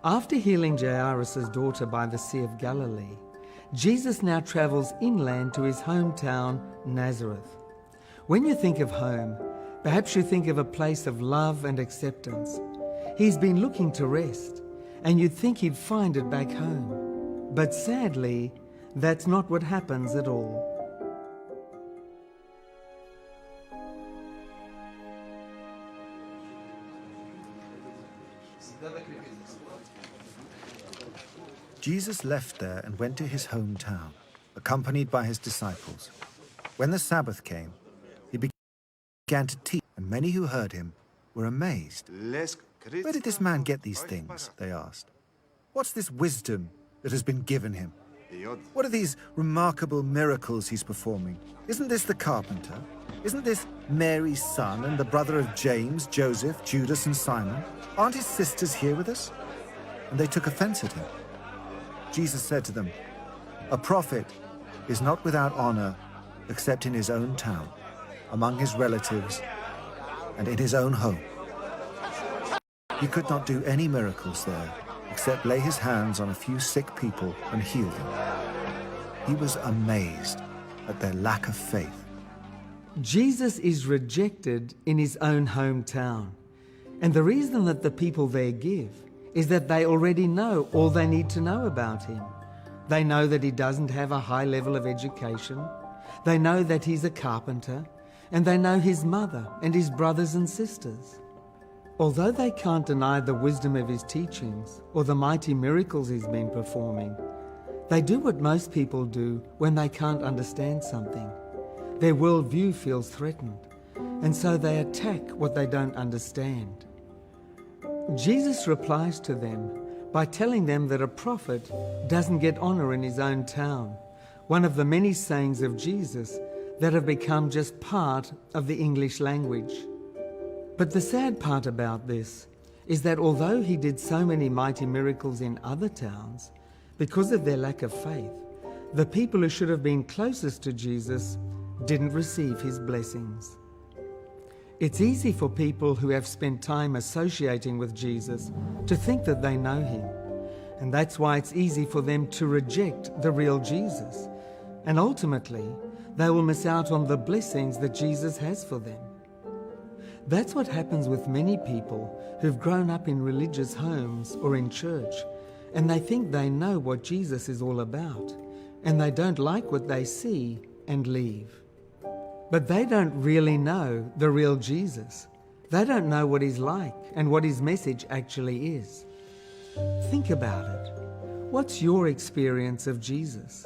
After healing Jairus' daughter by the Sea of Galilee, Jesus now travels inland to his hometown, Nazareth. When you think of home, perhaps you think of a place of love and acceptance. He's been looking to rest, and you'd think he'd find it back home. But sadly, that's not what happens at all. Jesus left there and went to his hometown, accompanied by his disciples. When the Sabbath came, he began to teach, and many who heard him were amazed. "Where did this man get these things?" they asked. "What's this wisdom that has been given him? What are these remarkable miracles he's performing? Isn't this the carpenter? Isn't this Mary's son and the brother of James, Joseph, Judas, and Simon? Aren't his sisters here with us?" And they took offense at him. Jesus said to them, "A prophet is not without honor except in his own town, among his relatives, and in his own home." He could not do any miracles there except lay his hands on a few sick people and heal them. He was amazed at their lack of faith. Jesus is rejected in his own hometown. And the reason that the people there give is that they already know all they need to know about him. They know that he doesn't have a high level of education. They know that he's a carpenter. And they know his mother and his brothers and sisters. Although they can't deny the wisdom of his teachings or the mighty miracles he's been performing, they do what most people do when they can't understand something. Their worldview feels threatened, and so they attack what they don't understand. Jesus replies to them by telling them that a prophet doesn't get honor in his own town, one of the many sayings of Jesus that have become just part of the English language. But the sad part about this is that although he did so many mighty miracles in other towns, because of their lack of faith, the people who should have been closest to Jesus didn't receive his blessings. It's easy for people who have spent time associating with Jesus to think that they know him. And that's why it's easy for them to reject the real Jesus. And ultimately, they will miss out on the blessings that Jesus has for them. That's what happens with many people who've grown up in religious homes or in church, and they think they know what Jesus is all about, and they don't like what they see and leave. But they don't really know the real Jesus. They don't know what he's like and what his message actually is. Think about it. What's your experience of Jesus?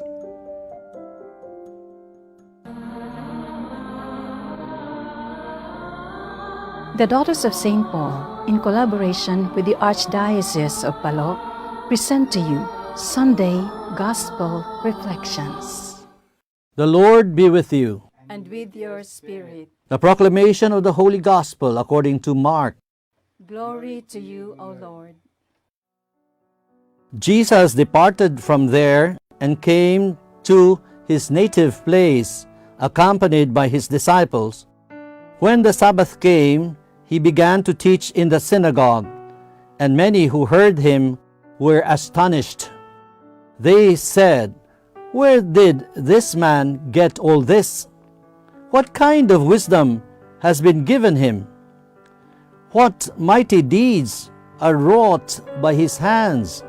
The Daughters of St. Paul, in collaboration with the Archdiocese of Palo, present to you Sunday Gospel Reflections. The Lord be with you. And with your spirit. The proclamation of the Holy Gospel according to Mark. Glory to you, O Lord. Jesus departed from there and came to his native place, accompanied by his disciples. When the Sabbath came, he began to teach in the synagogue, and many who heard him were astonished. They said, "Where did this man get all this? What kind of wisdom has been given him? What mighty deeds are wrought by his hands?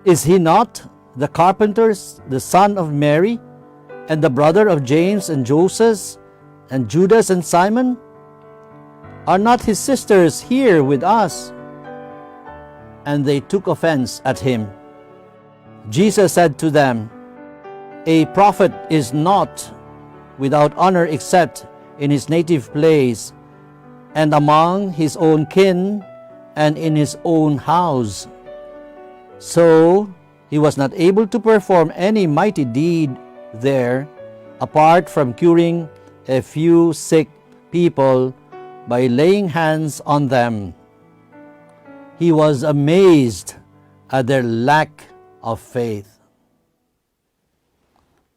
Is he not the carpenter, the son of Mary, and the brother of James and Joseph, and Judas and Simon? Are not his sisters here with us?" And they took offense at him. Jesus said to them, "A prophet is not without honor except in his native place, and among his own kin, and in his own house." So he was not able to perform any mighty deed there, apart from curing a few sick people by laying hands on them. He was amazed at their lack of faith.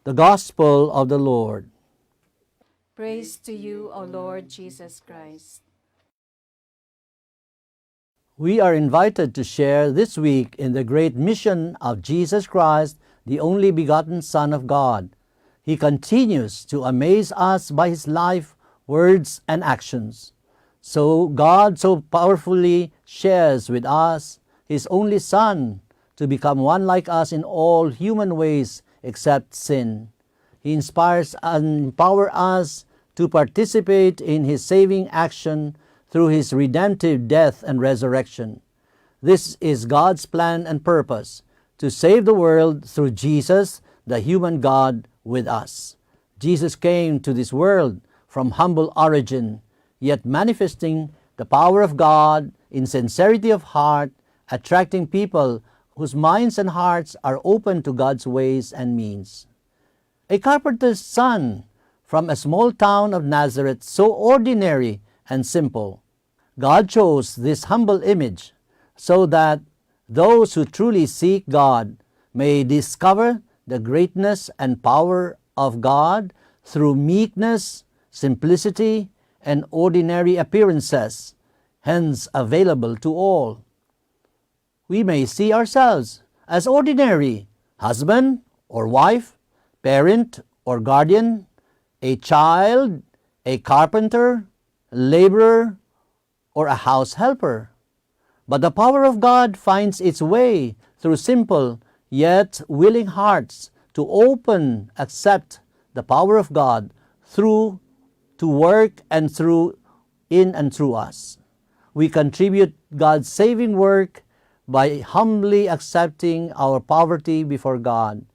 The Gospel of the Lord. Praise to you, O Lord Jesus Christ. We are invited to share this week in the great mission of Jesus Christ, the only begotten Son of God. He continues to amaze us by his life, words, and actions. So God so powerfully shares with us his only Son to become one like us in all human ways except sin. He inspires and empowers us to participate in his saving action through his redemptive death and resurrection. This is God's plan and purpose to save the world through Jesus, the human God, with us. Jesus came to this world from humble origin, yet manifesting the power of God in sincerity of heart, attracting people whose minds and hearts are open to God's ways and means. A carpenter's son from a small town of Nazareth, so ordinary and simple. God chose this humble image so that those who truly seek God may discover the greatness and power of God through meekness, simplicity, and ordinary appearances, hence available to all. We may see ourselves as ordinary husband or wife, parent or guardian, a child, a carpenter, laborer, or a house helper. But the power of God finds its way through simple yet willing hearts to open, accept the power of God through to work and through in and through us. We contribute God's saving work by humbly accepting our poverty before God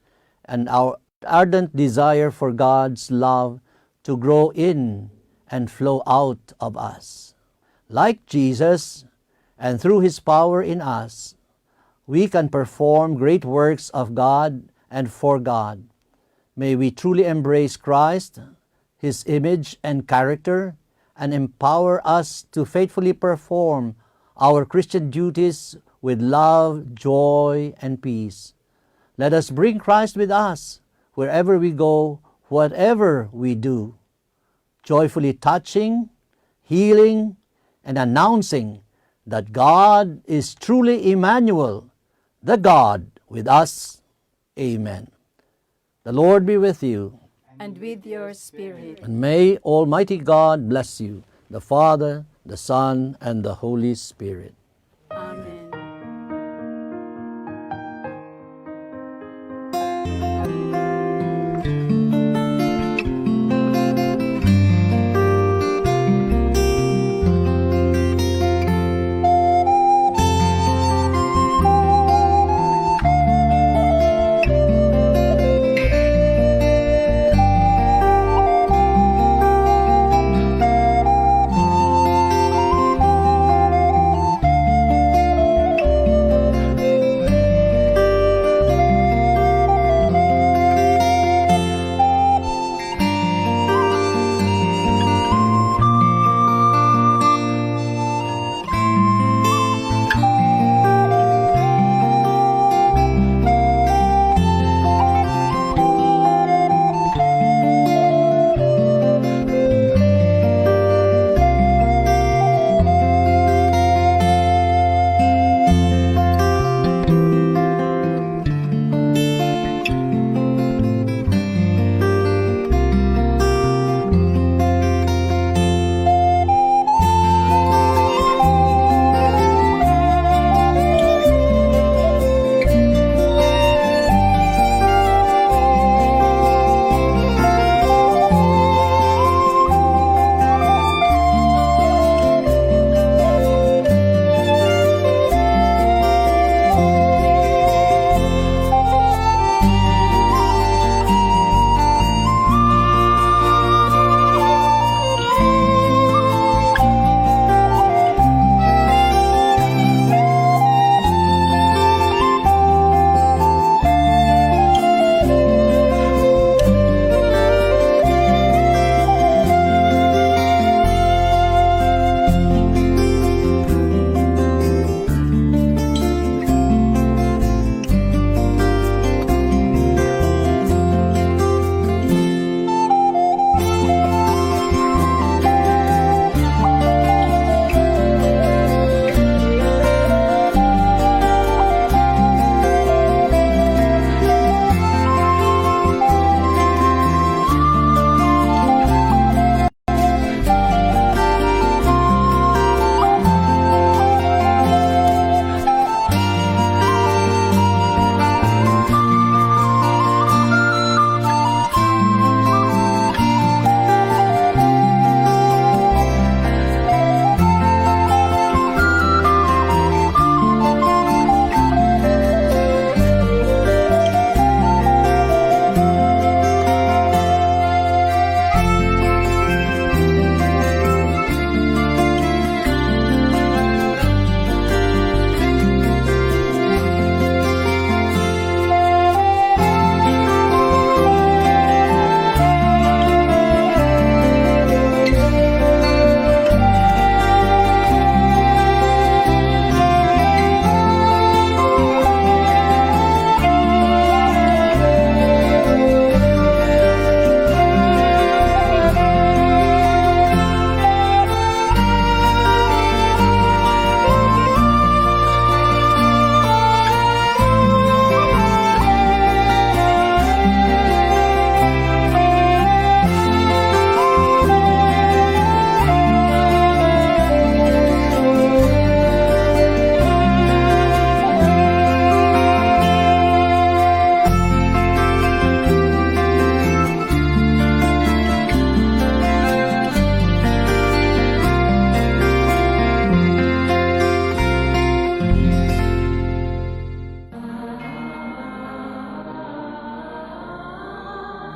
and our ardent desire for God's love to grow in and flow out of us. Like Jesus, and through His power in us, we can perform great works of God and for God. May we truly embrace Christ, His image and character, and empower us to faithfully perform our Christian duties with love, joy, and peace. Let us bring Christ with us wherever we go, whatever we do, joyfully touching, healing, and announcing that God is truly Emmanuel, the God with us. Amen. The Lord be with you. And with your spirit. And may Almighty God bless you, the Father, the Son, and the Holy Spirit. Amen.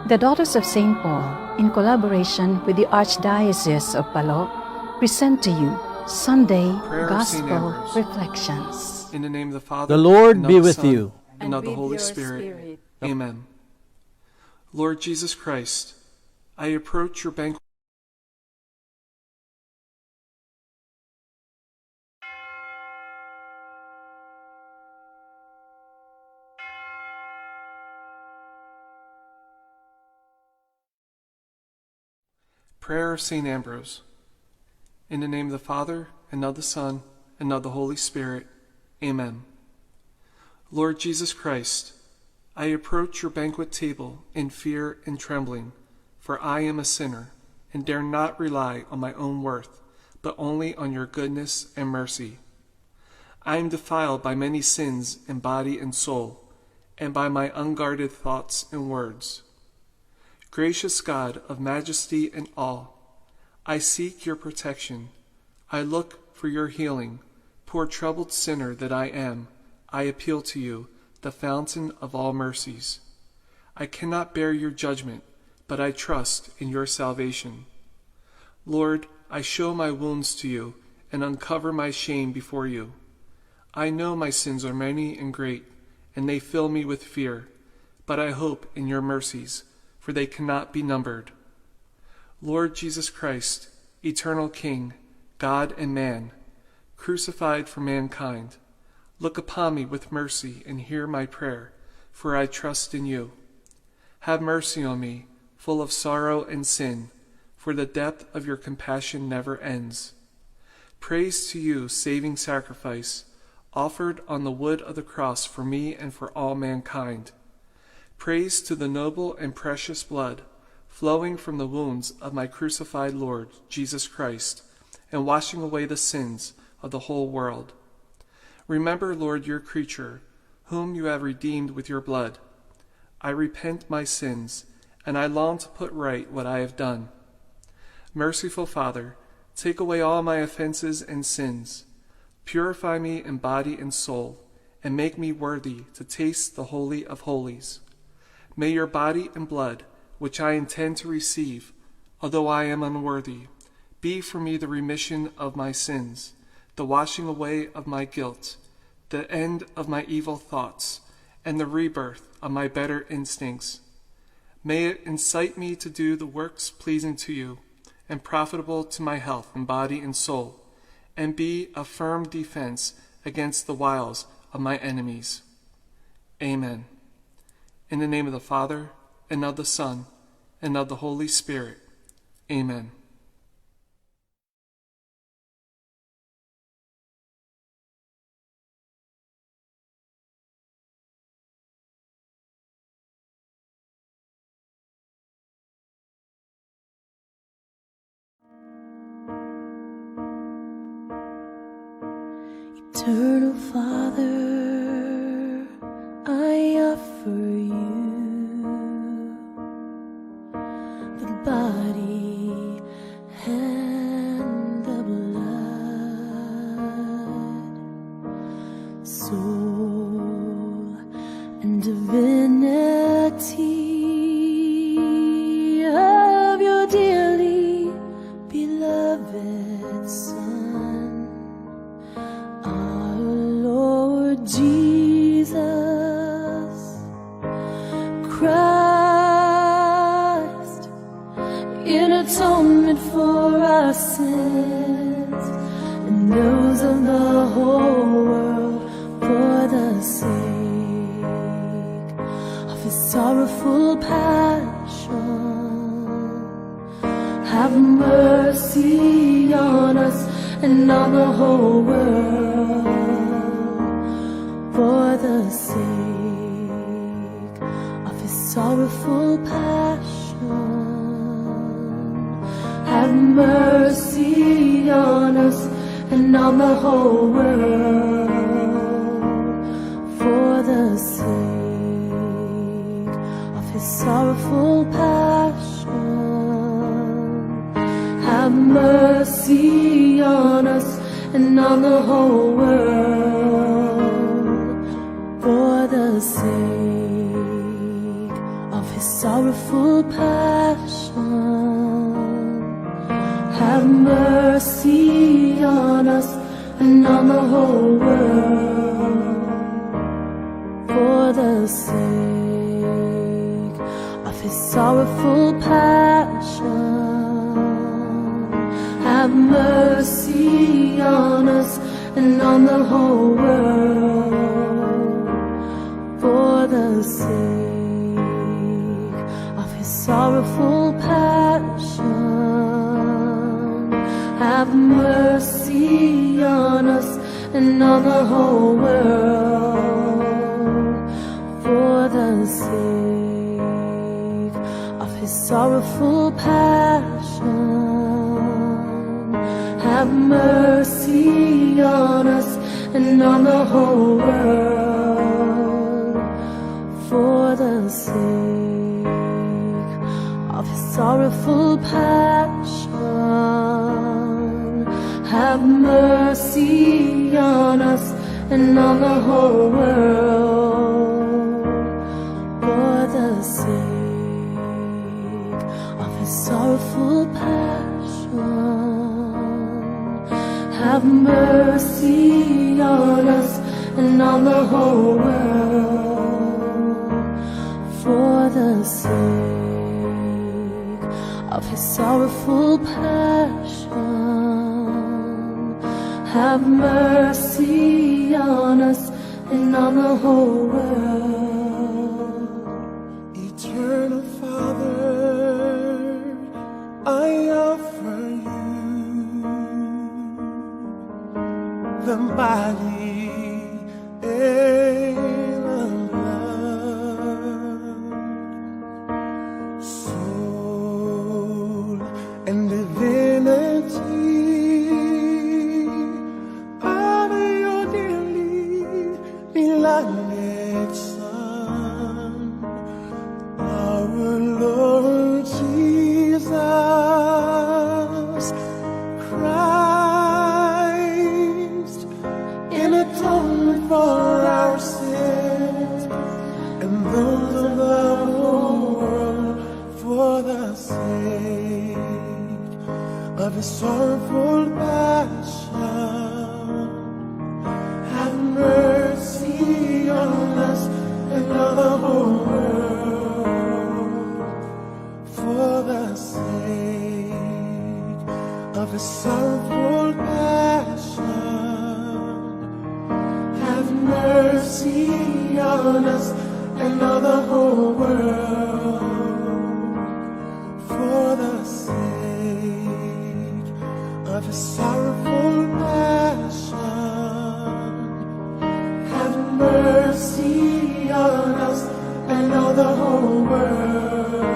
The Daughters of St. Paul, in collaboration with the Archdiocese of Palo, present to you Sunday Prayer of St. Gospel Ambrose. Reflections. In the name of the Father, The Lord and of be the with Son, you. and of the Holy Spirit. Amen. Lord Jesus Christ, I approach your banquet. Prayer of St. Ambrose. In the name of the Father, and of the Son, and of the Holy Spirit. Amen. Lord Jesus Christ, I approach your banquet table in fear and trembling, for I am a sinner and dare not rely on my own worth, but only on your goodness and mercy. I am defiled by many sins in body and soul, and by my unguarded thoughts and words. Gracious God of majesty and awe, I seek your protection. I look for your healing. Poor troubled sinner that I am, I appeal to you, the fountain of all mercies. I cannot bear your judgment, but I trust in your salvation. Lord, I show my wounds to you and uncover my shame before you. I know my sins are many and great, and they fill me with fear, but I hope in your mercies, for they cannot be numbered. Lord Jesus Christ, eternal King, God and man, crucified for mankind, look upon me with mercy and hear my prayer, for I trust in you. Have mercy on me, full of sorrow and sin, for the depth of your compassion never ends. Praise to you, saving sacrifice, offered on the wood of the cross for me and for all mankind. Praise to the noble and precious blood flowing from the wounds of my crucified Lord, Jesus Christ, and washing away the sins of the whole world. Remember, Lord, your creature, whom you have redeemed with your blood. I repent my sins, and I long to put right what I have done. Merciful Father, take away all my offenses and sins. Purify me in body and soul, and make me worthy to taste the Holy of Holies. May your body and blood, which I intend to receive, although I am unworthy, be for me the remission of my sins, the washing away of my guilt, the end of my evil thoughts, and the rebirth of my better instincts. May it incite me to do the works pleasing to you, and profitable to my health and body and soul, and be a firm defense against the wiles of my enemies. Amen. In the name of the Father, and of the Son, and of the Holy Spirit. Amen. Eternal Father, I offer you the body and the blood, soul and divinity of your dearly beloved Son, our Lord Jesus Christ, in atonement for our sins and those of the whole world, for the sake of his sorrowful passion. Have mercy on us and on the whole world, for the sake of his sorrowful passion. Have mercy on us and on the whole world, for the sake of his sorrowful passion. Have mercy on us and on the whole world, for the sake of his sorrowful passion. Have mercy on us and on the whole world. For the sake of his sorrowful passion. Have mercy on us and on the whole world. For the sake of his sorrowful passion. Have mercy on us and on the whole world. For the sake of his sorrowful passion. Have mercy on us and on the whole world. For the sake of his sorrowful passion. Have mercy on us and on the whole world. For the sake of his sorrowful passion. Have mercy on us and on the whole world. For the sake of his sorrowful passion. Have mercy on us and on the whole world. Eternal Father, I offer you the body and the blood, soul and divinity of your dearly beloved Son, our Lord Jesus Christ, in atonement for our sins and those of the whole world, for the sake of his sorrowful passion. Have mercy on us and on the whole world. For the sake of his sorrowful passion. Have mercy on us and on the whole world. For the sake of his sorrowful passion. Have mercy on us and on the whole world.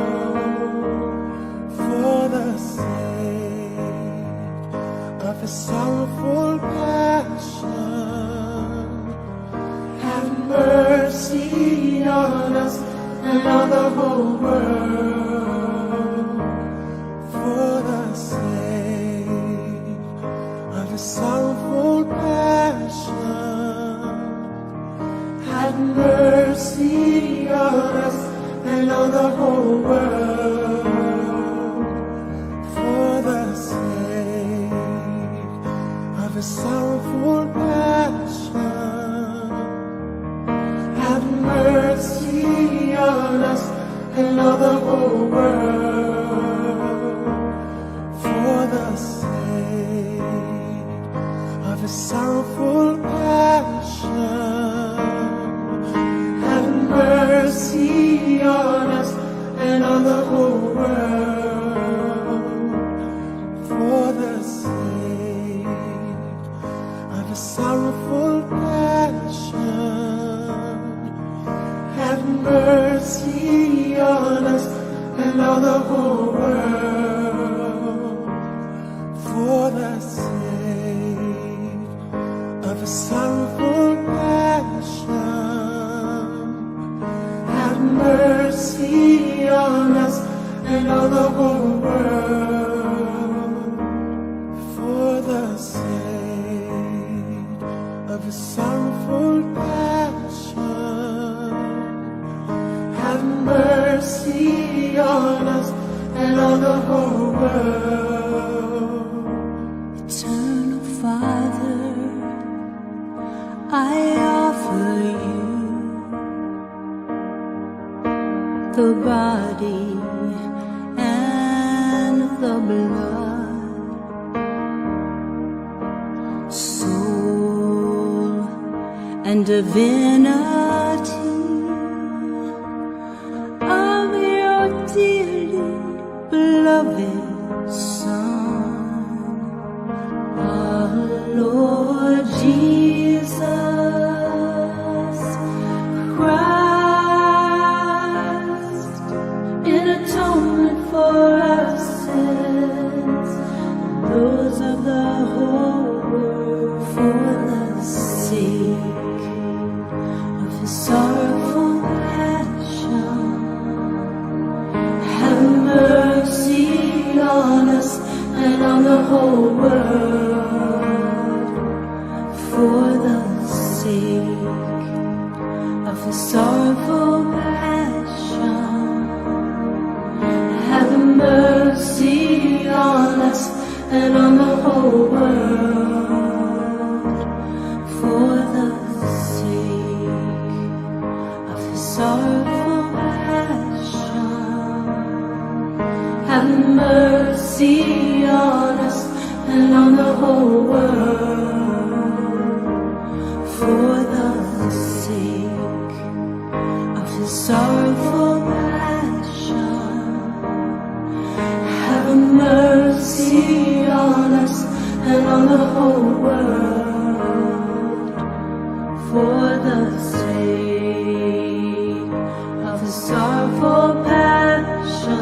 For the sake of his sorrowful passion. Have mercy on us and on the whole world. For the sake of his sorrowful passion. Have mercy on us and on the whole world. For the sake of his sorrowful passion. Have mercy on us and on the whole world. For the sake of his sorrowful passion. Have mercy on us and on the whole world. For the sake of his sorrowful passion. Have mercy on us and on the whole world. For the sake of his sorrowful passion. Have mercy on us and on the whole world. For the sake of his sorrowful passion. Have mercy mercy on us and on the whole world. Eternal Father, I offer you the body and the blood, soul and divinity of your dearly beloved Son, our Lord Jesus Christ, in atonement for our sins and those of the whole world, for the sake of his sorrowful passion. Have mercy on us and on the whole world, for the sake of his sorrowful passion. Have mercy on us and on the whole world, for the sake of his sorrowful passion. Have mercy on us and on the whole world, for the sake of his sorrowful passion. Have mercy on us and on the whole world, for the sake of his sorrowful passion.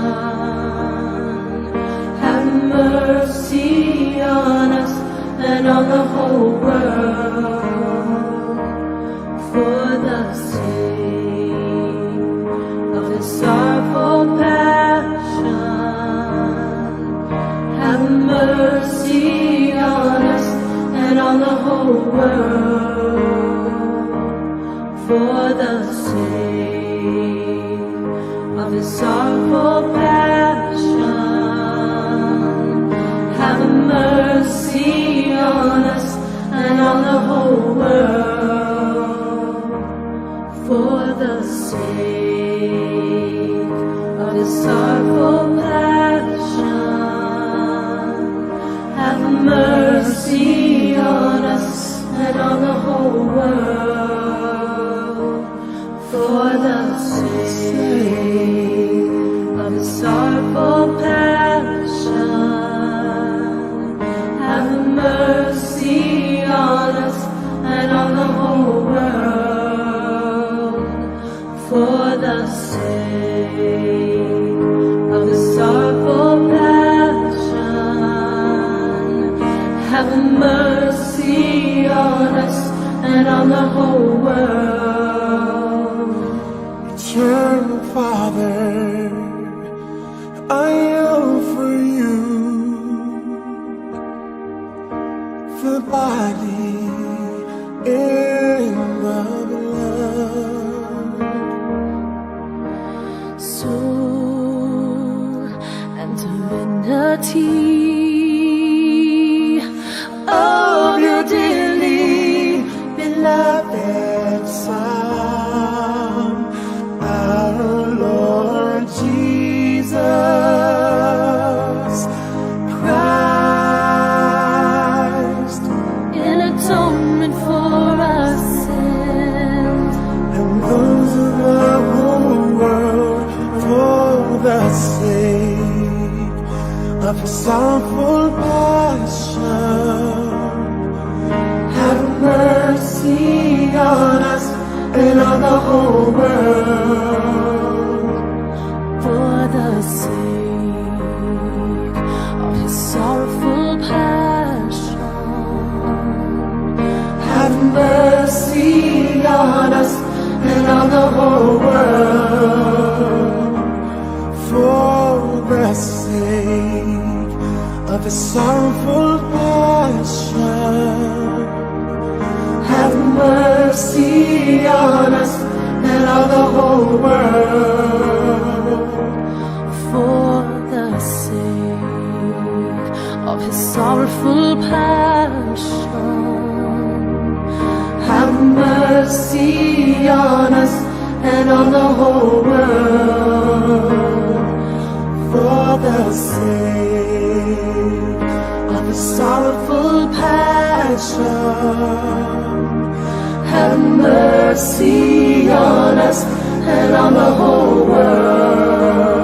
Have mercy on us and on the whole world, for the sake of his sorrowful passion. Have mercy on us and on the whole world, for the sake of his sorrowful passion. Have mercy on us and on the whole world, for the sake of his sorrowful passion. Have mercy on us and on the whole world, for the sake of his sorrowful passion. Have mercy on us and on the whole world, for the sake of his sorrowful passion. Have mercy on us and on the whole world. Eternal Father, I offer you the body and the blood, soul and divinity of your dearly beloved Son, our Lord Jesus Christ, in atonement for our sins and those of the whole world, for the sake of his sorrowful passion. Have mercy on us and on the whole world, for the sake of his sorrowful passion. Have mercy on us and on the whole world, for the sake of his sorrowful passion. Have mercy on us and on us and on the whole world.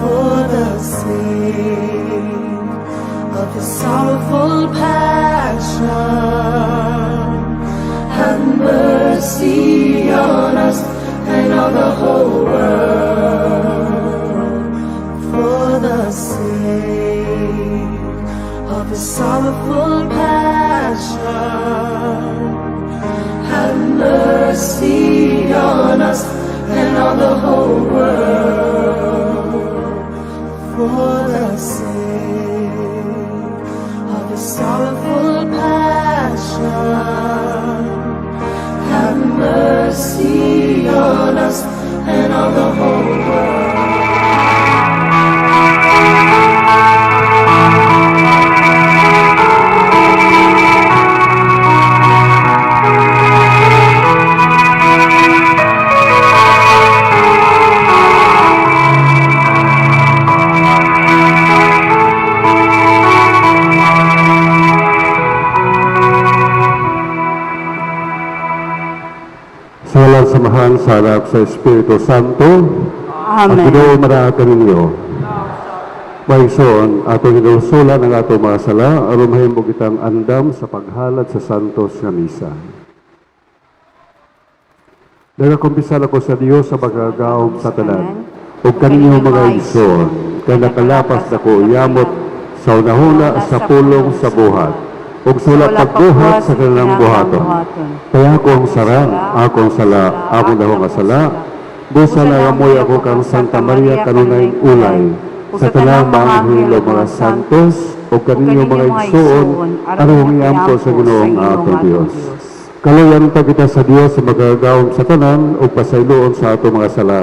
For the sake of his sorrowful passion, have mercy on us and on the whole world. For the sake of his sorrowful passion, have mercy on us and on the whole world. For the sake of his sorrowful passion, have mercy on us and on the whole world. Sa ngalan sa Amahan, sa Anak, sa Espiritu Santo. Ang Amen. Ginoo manaad kaninyo. Mga igsoon, atong hinulsulan ang atong mga sala, aron mahimo kitang andam sa paghalad sa santos nga misa. Nagakumpisal ako sa Dios sa makagagahom sa tanan, ug kaninyo mga igsoon, kay nakalapas na ko yamot sa unahuna, sa pulong, sa buhat, ug sa wala pagbuhat sa kanilang buhaton. Kaya ako ang sarang, akong sala, akong dako nga sala, busa nangamuy ako kang Santa Maria kanunay ulay, sa tanang mga anghel ug mga santos, ug kaninyo mga igsoon, aron iampo sa Ginoong atong Dios. Kaluyan pa kita sa Dios sa makagagahom sa tanan ug pasayloon sa atong mga sala.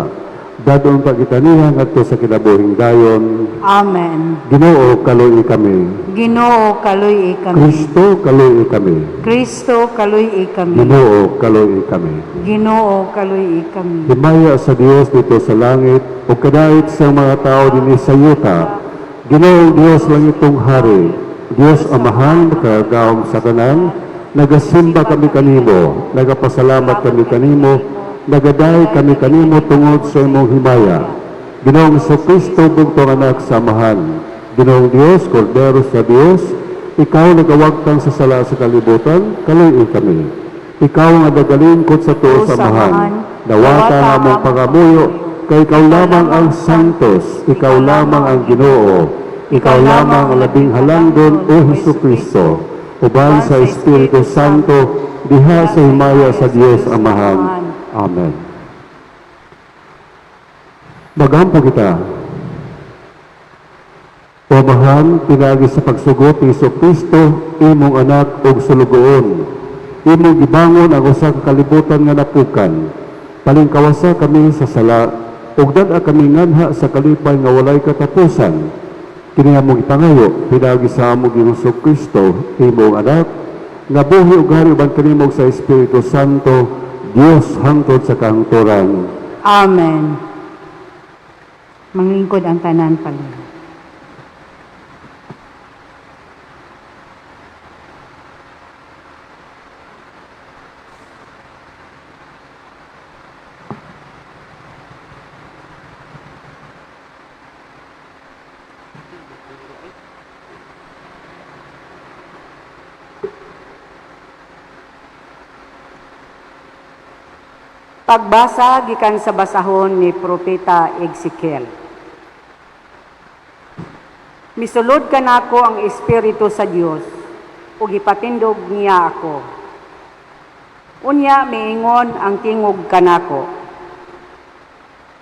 Dad-on pa kita niya ngadto sa kinabuhing dayon. Amen. Ginoo, kaluoy kami. Ginoo, kaluy kami. Kristo, kaluoy kami. Kristo, kaluy kami. Ginoo, kaluoy kami. Ginoo, kaluy kami. Himaya sa Dios didto sa langit ug kadait sa mga tao dinhi sa yuta. Ginoong Dios langitong hari, Dios Amahan makagagahom sa tanan, nagasimba kami kanimo, nagapasalamat kami kanimo, nagaday kami kanimo tungod sa imong himaya. Ginoong Kristo bugtong anak sa Amahan. Ginoong Dios, Kordero sa Dios, ikaw nagawagtang sa sala sa kalibutan, kaluoy kami. Ikaw nga nagalingkod sa tuo sa Amahan. Dawata ang among pangamuyo, kay ikaw lamang ang santos, ikaw lamang ang Ginoo, ikaw lamang ang labing halangdon, O Hesus Kristo, uban sa Espiritu Santo, diha sa himaya sa Dios Amahan. Amen. Magampo kita. O Amahan, pinaagi sa pagsugot ni Hesus Kristo, imong anak ug sulugoon. Imong gibangon ang usa ka kalibutan nga napukan. Palingkawasa kami sa sala ug dad-a kami nganha sa kalipay nga walay katapusan. Kini among ipangayo pinaagi sa among Ginoong Hesus Kristo, imong anak, nga buhi ug hari uban kanimo sa Espiritu Santo, Dios hangtod sa kahangturan. Amen. Manglingkod ang tanan pala. Pagbasa gikan sa basahon ni Propeta Ezekiel. Misulod kanako ang espiritu sa Dios ug gipatindog niya ako. Unya miingon ang tingog kanako.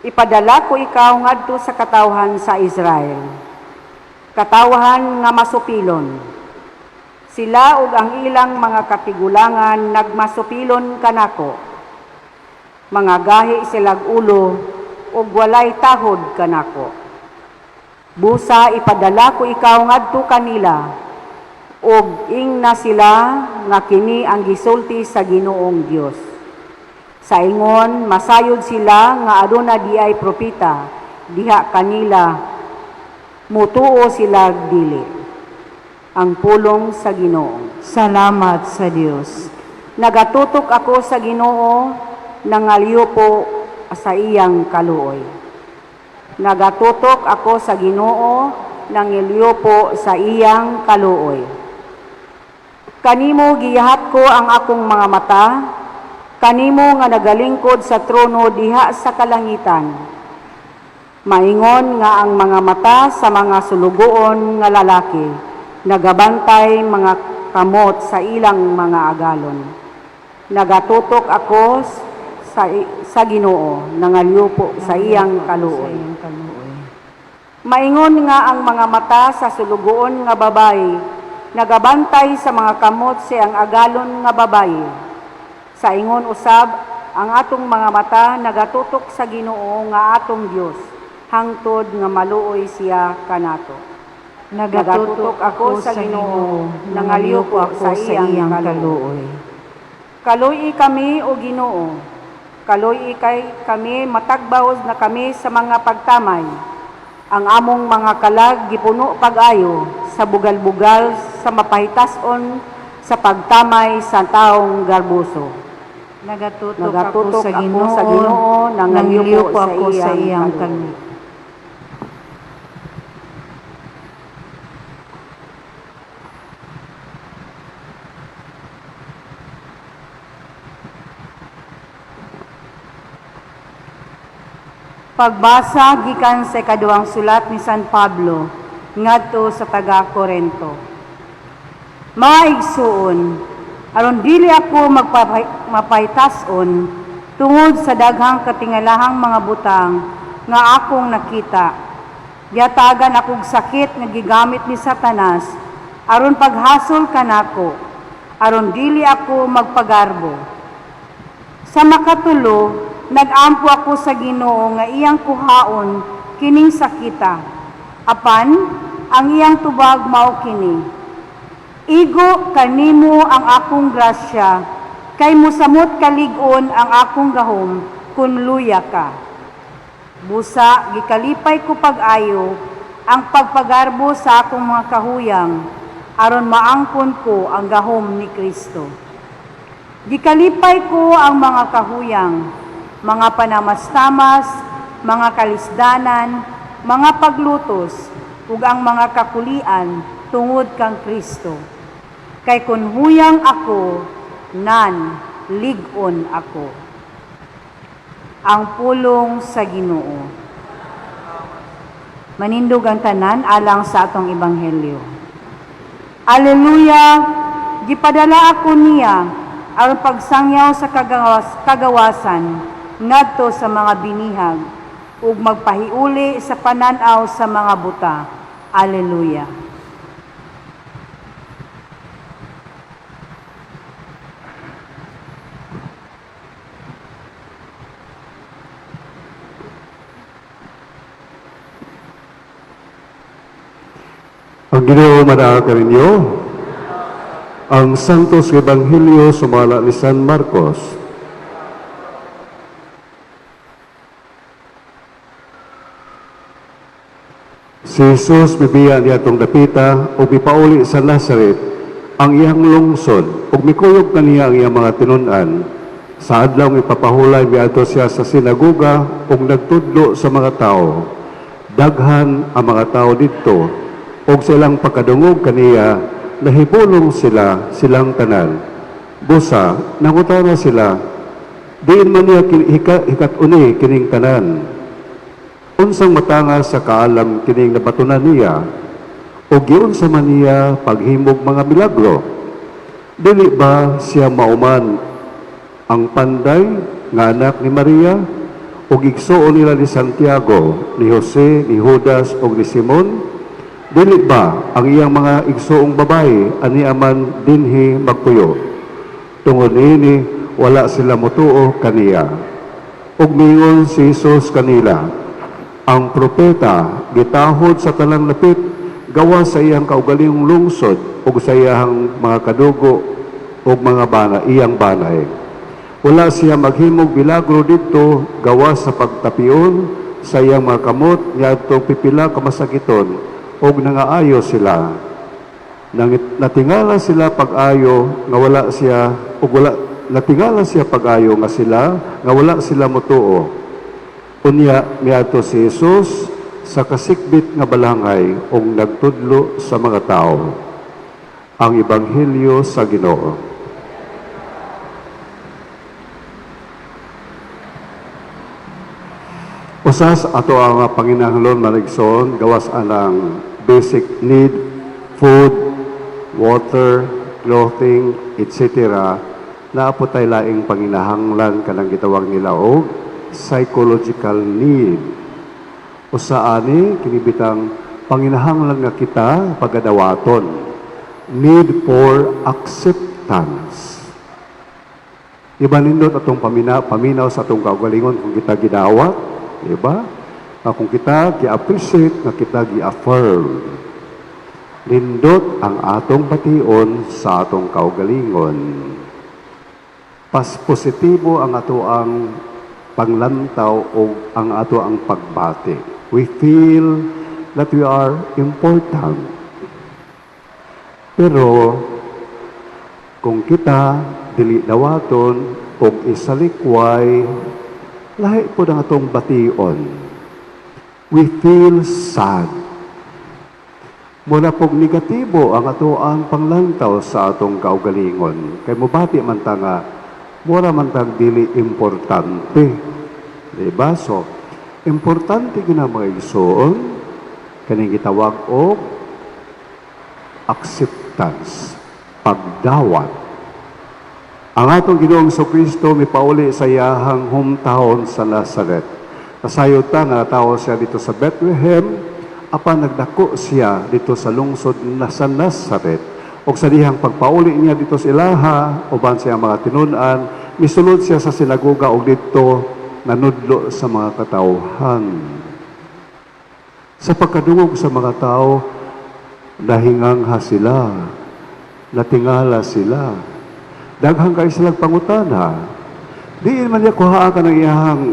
Ipadala ko ikaw ngadto sa katawhan sa Israel. Katawhan nga masupilon. Sila ug ang ilang mga katigulangan nagmasupilon kanako. Mga gahi silag ulo ug walay tahod kanako. Busa ipadala ko ikaw ngadto kanila ug ingna sila nga kini ang gisulti sa Ginoong Dios. Sa ingon masayod sila nga aduna diay propeta diha kanila, mutuo sila dili. Ang pulong sa Ginoo. Salamat sa Dios. Nagatutok ako sa Ginoo, nangalyupo sa iyang kaluoy. Nagatutok ako sa Ginoo, nangilyopo sa iyang kaluoy. Kanimo giyahat ko ang akong mga mata, kanimo nga nagalingkod sa trono diha sa kalangitan. Maingon nga ang mga mata sa mga sulugoon nga lalaki, nagabantay mga kamot sa ilang mga agalon. Nagatutok ako sa Ginoo, nangalyupo sa iyang kaluoy. Maingon nga ang mga mata sa sulugoon nga babayi, nagabantay sa mga kamot sa iyang agalon nga babayi. Sa ingon usab, ang atong mga mata nagatutok sa Ginoo nga atong Dios, hangtod nga maluoy siya kanato. Nagatutok ako sa Ginoo, nangalyupo ako sa iyang kaluoy. Kaluoy kami o Ginoo, kaluoy kay kami, matagbaos na kami sa mga pagtamay. Ang among mga kalag gipuno pag-ayo sa bugal-bugal sa mapahitason sa pagtamay sa taong garboso. Nagatutok Nagatutok ako sa ako Ginoo, sa Ginoo, nangalyupo nangalyupo ako sa sa iyang iyang kaluoy. kaluoy. Pagbasa gikan sa ikaduhang sulat ni San Pablo ngadto sa taga Korento. Mga igsuon, aron dili ako mapahitason tungod sa daghang katingalahang mga butang nga akong nakita. Giatagan akong sakit nga gigamit ni Satanas aron paghasol kanako, aron dili ako magpagarbo. Sa makatulo, nag-ampo ako sa Ginoo nga iyang kuhaon kining sakita. Apan ang iyang tubag mao kini: Igo kanimo ang akong grasya, kay mosamot kalig-on ang akong gahom kun luya ka. Busa gikalipay ko pag-ayo ang pagpagarbo sa akong mga kahuyang, aron maangkon ko ang gahom ni Kristo. Gikalipay ko ang mga kahuyang, mga panamastamas, mga kalisdanan, mga paglutos, ug ang mga kakulian tungod kang Kristo. Kay kun huyang ako, nan lig-on ako. Ang pulong sa Ginoo. Manindog ang tanan alang sa atong ebanghelyo. Aleluya! Gipadala ako niya aron pagsangyaw sa kagawasan ngadto sa mga binihag ug magpahiuli sa panan-aw sa mga buta. Aleluya. Ang Ginoo manaa kaninyo. Ang Santos Ebanghelyo sumala ni San Marcos. Si Jesus mibiya niadtong dapita ug mipauli sa Nazaret ang iyang lungsod ug mikuyog kaniya ang iyang mga tinun-an. Sa adlaw ipapahulay miadto siya sa sinagoga ug nagtudlo sa mga tao. Daghan ang mga tao didto ug sa ilang pagkadungog kaniya nahibulong sila silang tanan. Busa nangutana sila, diin man niya hikat-uni kining tanan? Unsang matanga sa kaalam kining nabatunan niya, o giunsa man niya paghimog mga milagro? Dili ba siya mauman ang panday nga anak ni Maria, ug igsuon nila ni Santiago, ni Jose, ni Judas ug ni Simon? Dili ba ang iyang mga igsuong babae ani aman dinhi magpuyo? Tungod niini wala sila motuo kaniya. Ug miingon si Jesus kanila, ang propeta gitahod sa tanang lapit gawas sa iyang kaugalingong lungsod ug sa iyang mga kadugo ug mga bana iyang banay. Wala siya maghimog milagro didto gawas sa pagtapion sa iyang mga kamot niadtong pipila ka masakiton ug nangaayo sila. Natingala sila pag-ayo nga wala siya ug wala Natingala siya pag-ayo nga sila nga wala sila motuo. Unya miadto si Jesus sa kasikbit nga balangay ug nagtudlo sa mga tawo. Ang Ebanghelyo sa Ginoo. Usas ato ang panginahanglan, mga igsoon, gawas anang basic need, food, water, clothing, etc. Naa po tay laing panginahanglan kanang gitawag nila og psychological need. Usa ani kini bitang panginahanglan nga kita pagadawaton. Need for acceptance. Iba nindot atong paminaw sa atong kaugalingon kung kita gidawat, di ba? Nga kung kita gi-appreciate, nga kita gi-affirm. Nindot ang atong bation sa atong kaugalingon. Pas positibo ang ato ang panglantaw o ang ato ang pagbati. We feel that we are important. Pero kung kita dili dawaton o isalikway, lahi po ang atong bation. We feel sad. Muna pog negatibo ang ato ang panglantaw sa atong kaugalingon. Kay mobati man ta nga, mura man tag dili importante. Diba? So, importante gina, mga igsoon, kaning gitawag og acceptance, pagdawat. Ang atong Ginoong Kristo mipauli sa iyahang hometown sa Nazaret. Nasayod ta nga natawo siya dito sa Bethlehem, apan nagdako siya dito sa lungsod na sa Nazaret. Og sa dihang pagpauli niya dito sa ilaha, uban siya mga tinun-an, misulod siya sa sinagoga og dito nanudlo sa mga katawhan. Sa pagkadungog sa mga tao, nahingangha sila, natingala sila. Daghan kay silang pangutana. Diin man niya kuhaa ka ng iyahang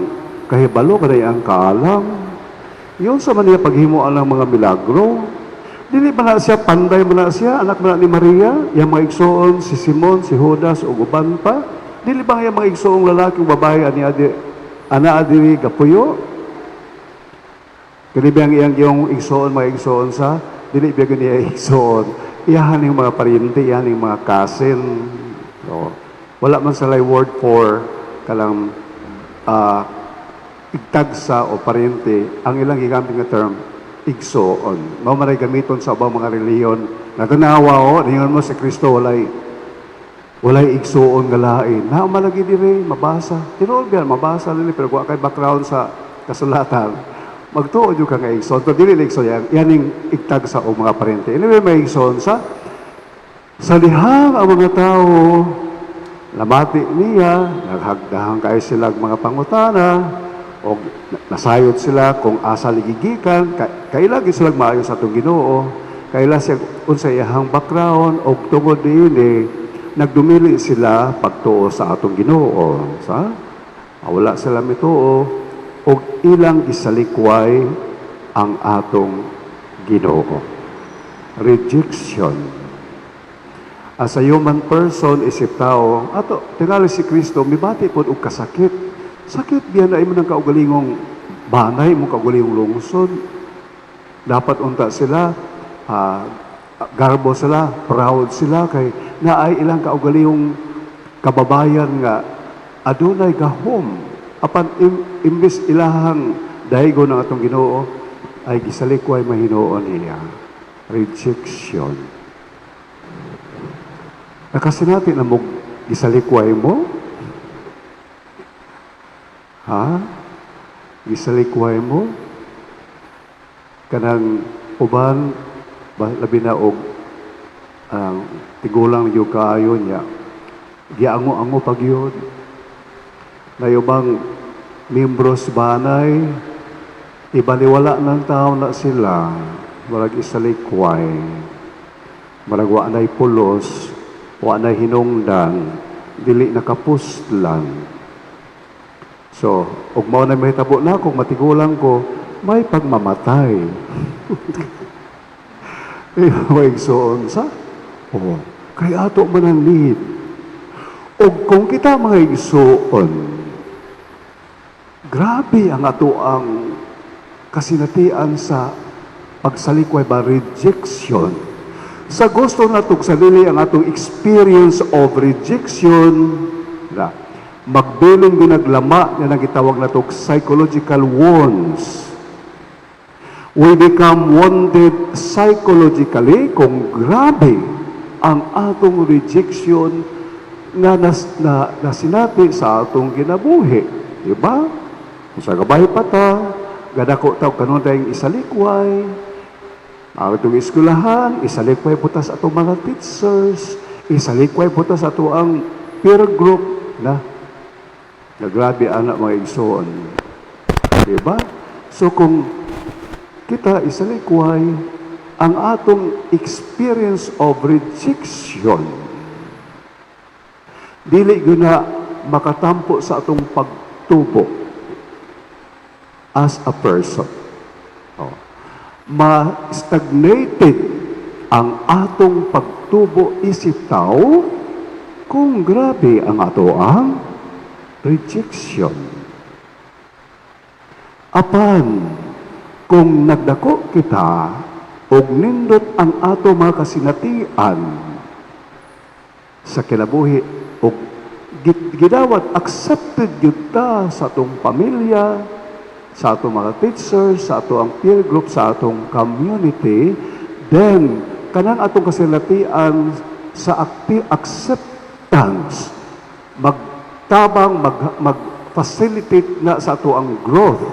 kahibalo, ka ng iyang kaalam? Giunsa man niya paghimo ang mga milagro? Dili ba na siya, panday man na siya, anak man na ni Maria, iyang mga igsoon, si Simon, si Judas, ug uban pa? Dili ba ang iyang mga igsoong lalaki ug babae ani adi, ana diri gapuyo? Kani ba ang iyang iyong igsoon, mga igsoon sa? Dili ba gani iyang igsoon? Iyahan yung mga paryente, iyahan yung mga cousin. So, wala man sila word for kalang igtagsa o paryente, ang ilang gigamit nga term, igsoon. Mao man ay gamiton sa ubang mga relihiyon. Natanawa o, ningon mo si Kristo walay igsoon nga lain. Na malagi dire mabasa. Tinuod ba mabasa nila pero wa kay background sa kasulatan. Magtuo jud ka nga igsoon. Pero dili igsoon yan. Yan yung igtagsa o mga paryente. Anyway, may igsoon sa lihang ang mga tao namati niya, naghagdahan kay sila mga pangutana, o nasayod sila kung asa ligigikan, kaila gyud sila maayo sa atong Ginoo, kaila siya unsa iyahang background, og tungod niini nagdumili sila pagtuo sa atong Ginoo. Sa wala sila mituo og ilang gisalikway ang atong Ginoo. Rejection. As a human person, isip tao, ato, tingali si Kristo, mibati po og kasakit. Sakit biya na imo ng kaugalingong banay, imong kaugalingong lungsod. Dapat unta sila, garbo sila, proud sila, kay naay ilang kaugalingong kababayan nga adunay gahom. Apan imbis ilahang daigo ng atong Ginoo, ay gisalikway mahinuon niya. Rejection. Nakasinati na mo gisalikway mo? Ha? Gisalikway mo? Kanang uban, ba, labi na og ang tigulang yung kaayo niya, giango-ango pag yun. Na ubang membros banay, ibaliwala ng tao na sila, marag isalikway, marag wa na'y pulos, wa na'y hinungdan, dili nakapustlan. So, ug mao na mahitabo na kung matigulang ko, may pagmamatay. Eh, may igsoon sa? Oo. Kay ato man ang need. Ug kung kita, mga igsuon, grabe ang ato ang kasinatian sa pagsalikway ba, rejection. Sa gusto natong sarili ang atong experience of rejection, na magbilin ginaglama nga nagitawag nato psychological wounds. We become wounded psychologically kung grabe ang atong rejection nga nasinati sa atong kinabuhi. Diba? Kung sa gabay pa ta, gadako ta og kanunay isalikway, ang atong eskwelahan, isalikway po ta sa atong mga teachers, isalikway po ta sa ato ang peer group na na grabe ana, mga igsoon. Diba? So kung kita isalikway ang atong experience of rejection, dili gyud na makatampo sa atong pagtubo as a person. Oh. Ma-stagnated ang atong pagtubo isip tao kung grabe ang ato ang rejection. Apan, kung nagdako kita og nindot ang ato mga kasinatian sa kinabuhi og gidawat accepted gyud ta sa atong pamilya, sa atong mga teachers, sa ato ang peer group, sa atong community, then kanang atong kasinatian sa acceptance magtabang, mag facilitate na sa ato ang growth.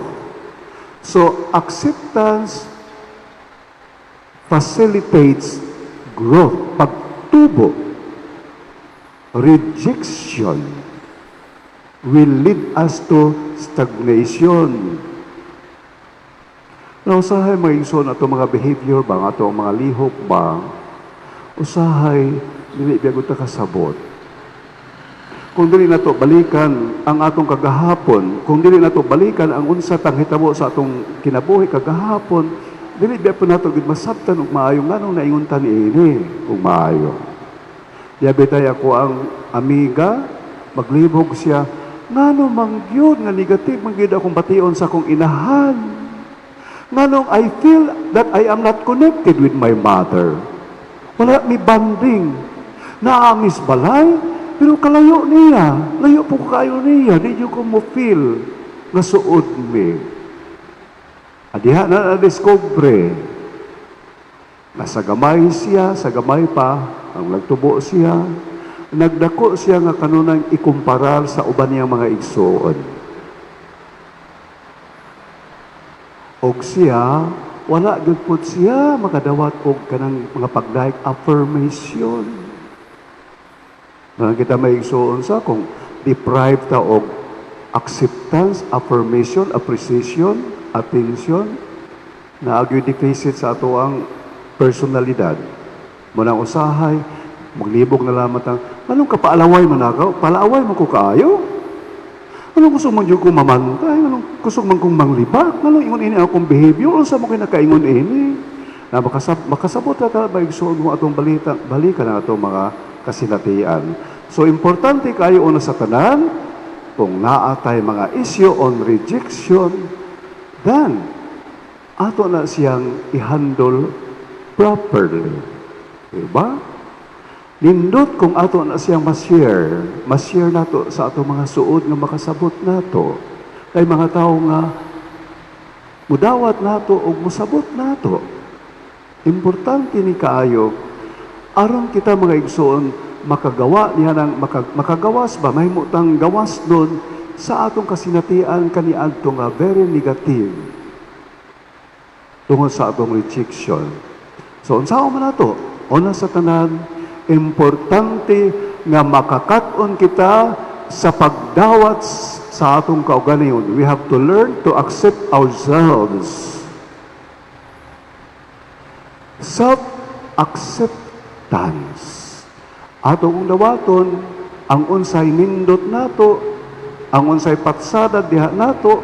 So acceptance facilitates growth, pagtubo. Rejection will lead us to stagnation. Na usahay, mga igsoon, ato mga behavior ba, ato ang mga lihok ba, usahay, dili biya ta kasabot. Kung dili nato balikan ang atong kagahapon, kung dili nato balikan ang unsa tang hitabo sa atong kinabuhi kagahapon, dili biya po nato gid masabtan og maayo nganong naingon ta niini ug maayo. Diabetay ako ang amiga, maglibog siya, ngano man gyud nga negative man gyud akong bation sa akong inahan? Nganong I feel that I am not connected with my mother. Wala mi bonding. Naamis balay, pero kalayo niya. Layo po kayo niya. Di ko mo feel nga suod mi. Adiha na na-discover na sa gamay siya, sa gamay pa, ang nagtubo siya, nagdako siya nga kanunang ikumparar sa uban niyang mga igsoon. Og siya, wala gyud pud siya makadawat og kanang mga pagdaig, affirmation. Nang kita may igsoon sa kung deprived ta og acceptance, affirmation, appreciation, attention, na agyo'y deficit sa ato ang personalidad. Munang usahay, maglibog na lamang ang, anong kapaalaway man ako? Palaaway man ko kaayo? Anong gusto man ko mamantay? Anong gusto man kong manglibak? Anong ingon ini akong behavior? Unsa mo kinakaingon ini? Na makasabot na ta ba, igsoon, mo atong balita, balikan ang atong mga kasinatian. So, importante kayo una sa tanan, kung naa tay mga issue on rejection, then, ato na siyang i-handle properly. Diba? Nindot kung ato na siyang ma-share nato sa ato mga suod nga makasabot nato. Kay mga tao nga mudawat nato o musabot nato. Importante ni kaayo aron kita, mga igsoon, makagawa niya ng makagawas ba, mahimo tang gawas nun sa atong kasinatian kaniadto nga very negative tungod sa atong rejection. So unsaon man nato? Una sa tanan, importante nga makakaton kita sa pagdawat sa atong kaugalingon. We have to learn to accept ourselves. Self-acceptance. Atong dawaton ang unsay nindot nato, ang unsay patsada diha nato,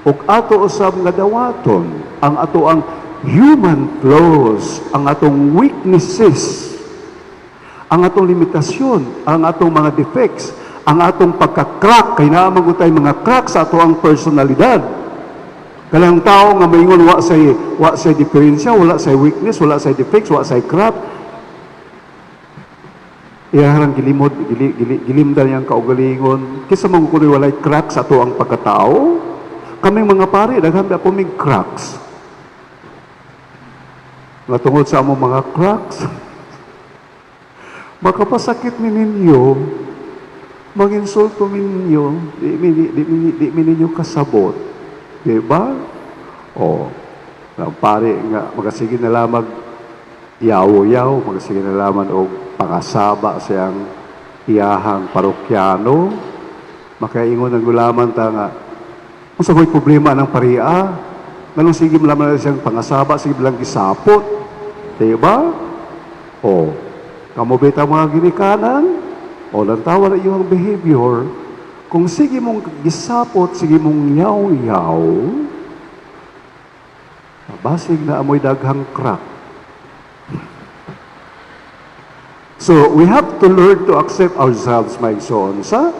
ug ato usab nga dawaton ang ato ang human flaws, ang atong weaknesses. Ang atong limitasyon, ang atong mga defects, ang atong pagka-crack, kay naa man gud tay mga crack sa ato ang personalidad. Kanang tao nga maingon wa say diferensya, wala say weakness, wala say defects, wa say crack. Iyahang gilimod, gilimdan niyang kaugalingon. Kisa man kuno'y walay crack sa ato ang pagkatao. Kaming mga pari, daghan ba po mig cracks. Nga tungod sa among mga cracks, makapasakit mi ninyo, manginsulto mi ninyo, di mi ninyo kasabot. Di ba? O, ang pare nga, magasige na lamang yaw-yaw, magasige na lamang og pangasaba siyang iyahang parokyano, makaingon ang gulaman ta nga, unsa ko'y problema ng paria? Nganong sige mo lamang na siyang pangasaba, sige lang gisapot. Di ba? O, kamo bita mga ginikanan, o lantawa na iyong behavior, kung sige mong gisapot, sige mong yaw-yaw, basig na amoy daghang crack. So, we have to learn to accept ourselves, my sons, ha?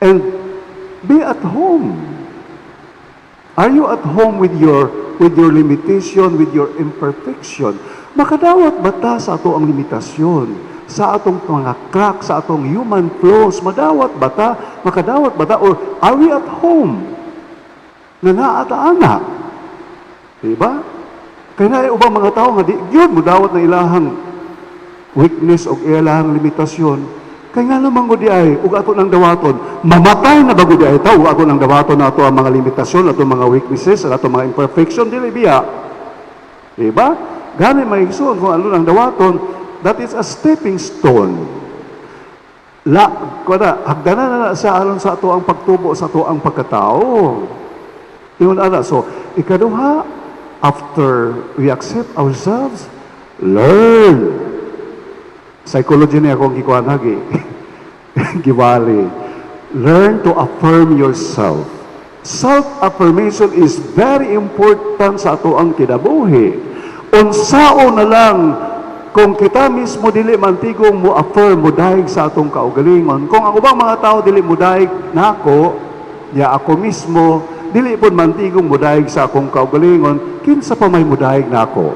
And be at home. Are you at home with your limitation, with your imperfection? Makadawat ba ta sa ato ang limitasyon, sa atong mga crack, sa atong human flaws? Madawat ba ta? Makadawat ba ta? Or are we at home? Nga naa ta ana. Diba? Kaya na ubang mga tao nga di gyud modawat na ilahang weakness o ilahang limitasyon. Kay nga naman gud ay ug ato nang dawaton, mamatay na ba gud ay ta ug ato nang dawaton nato ang mga limitasyon, ato mga weaknesses, ato mga imperfection, dili biya. Diba? Gani may igsoon kung ano nang dawaton, that is a stepping stone. La, kuana, hagdanan na na siya aron sa ato ang pagtubo sa ato ang pagkatao. Ingon ana. So, ikaduha, after we accept ourselves, learn. Psychology niya akong gikuan hagi. Giwali. Learn to affirm yourself. Self-affirmation is very important sa ato ang kinabuhi. Unsao na lang kung kita mismo dili mantigong mo affirm, mo dayeg sa atong kaugalingon. Kung ang ubang mga tao dili mo dayeg nako, ya ako mismo dili pud mantigong mo dayeg sa akong kaugalingon, kinsa pa may modayeg nako?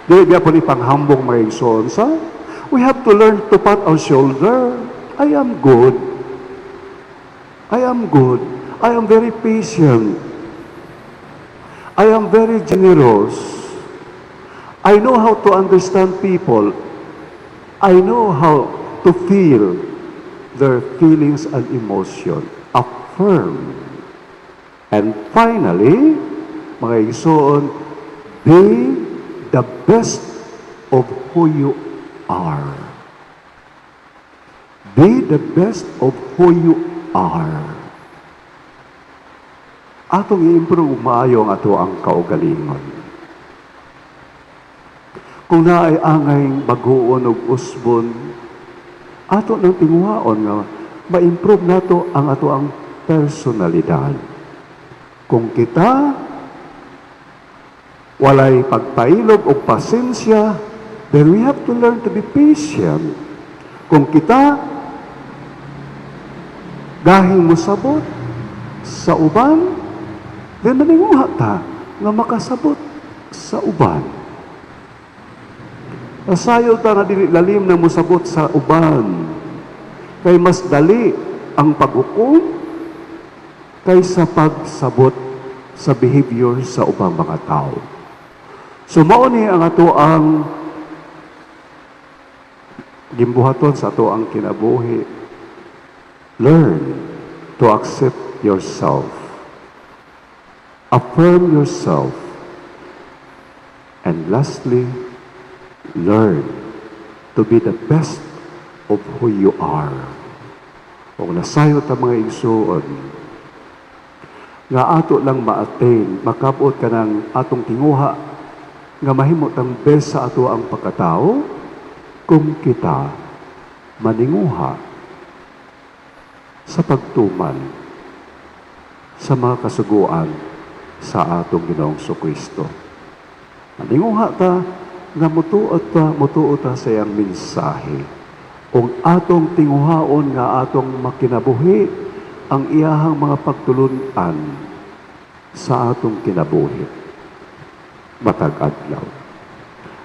Dili biya pud ipanghambong, mga igsoon sa we have to learn to pat our shoulder. I am good. I am good. I am very patient. I am very generous. I know how to understand people. I know how to feel their feelings and emotion. Affirm. And finally, mga igsoon, be the best of who you are. Be the best of who you are. Atong i-improve maayo ang ato ang kaugalingon. Kung naay angay baguon ug usbon, ato nang tinguhaon nga ma-improve nato ang ato ang personalidad. Kung kita walay pagpailob o pasensya, then we have to learn to be patient. Kung kita gahing mosabot sa uban, then maninguha ta nga makasabot sa uban. Nasayo ta nga dili lalim na mosabot sa uban. Kay mas dali ang paghukom kaysa pagsabot sa behavior sa ubang mga tao. So mao ni ang ato ang gimbuhaton sa ato ang kinabuhi. Learn to accept yourself. Affirm yourself. And lastly, learn to be the best of who you are. Kung nasayo ta, mga igsuon, nga ato lang ma-attain, makabot ka ng atong tinguha, nga mahimo tang best sa ato ang pagkatao, kung kita maninguha sa pagtuman sa mga kasuguan sa atong Ginoong Kristo. Maninguha ta nga mutuo ta sa iyang mensahe. Ug atong tinguhaon nga atong makinabuhi ang iyahang mga pagtulun-an sa atong kinabuhi matag adlaw.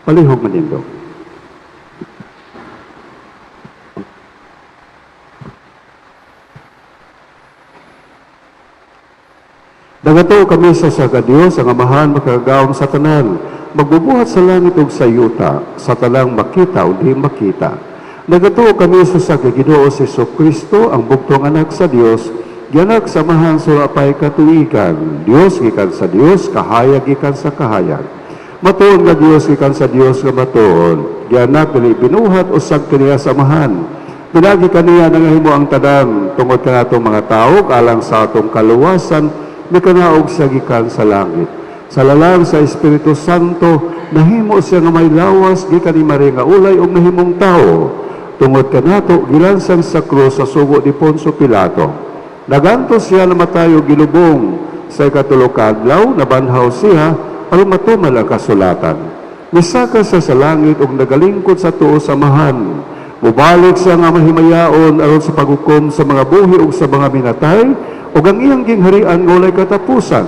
Palihog manindog. Nagatuo kami sa usa ka Dios, ang Amahan makagagahom sa tanan, magbubuhat sa langit ug sa yuta, sa tanang makita o di makita. Nagatuo kami sa usa ka Ginoo si Kristo, ang bugtong anak sa Dios, gianak sa Amahan sa wa pay katuigan, Dios gikan sa Dios, kahayag gikan sa kahayag. Matuod nga Dios gikan sa Dios nga matuod, gianak dili binuhat usag kaniya sa Amahan. Pinaagi kaniya nangahimo ang tanan tungod kanatong mga tawo alang sa atong kaluwasan, mikanaog siya gikan sa langit. Sa lalang sa Espiritu Santo, nahimo siya nga may lawas gikan ni Maria nga ulay ug nahimong tawo. Tungod kanato gilansang sa krus sa sugo ni Poncio Pilato. Nagantos siya namatay ug gilubong. Sa ikatulo ka adlaw nabanhaw siya aron matuman ang kasulatan. Misaka siya sa langit ug nagalingkod sa tuo sa Amahan. Mubalik siya nga mahimayaon aron sa paghukom sa mga buhi ug sa mga minatay, ug ang iyang gingharian walay katapusan.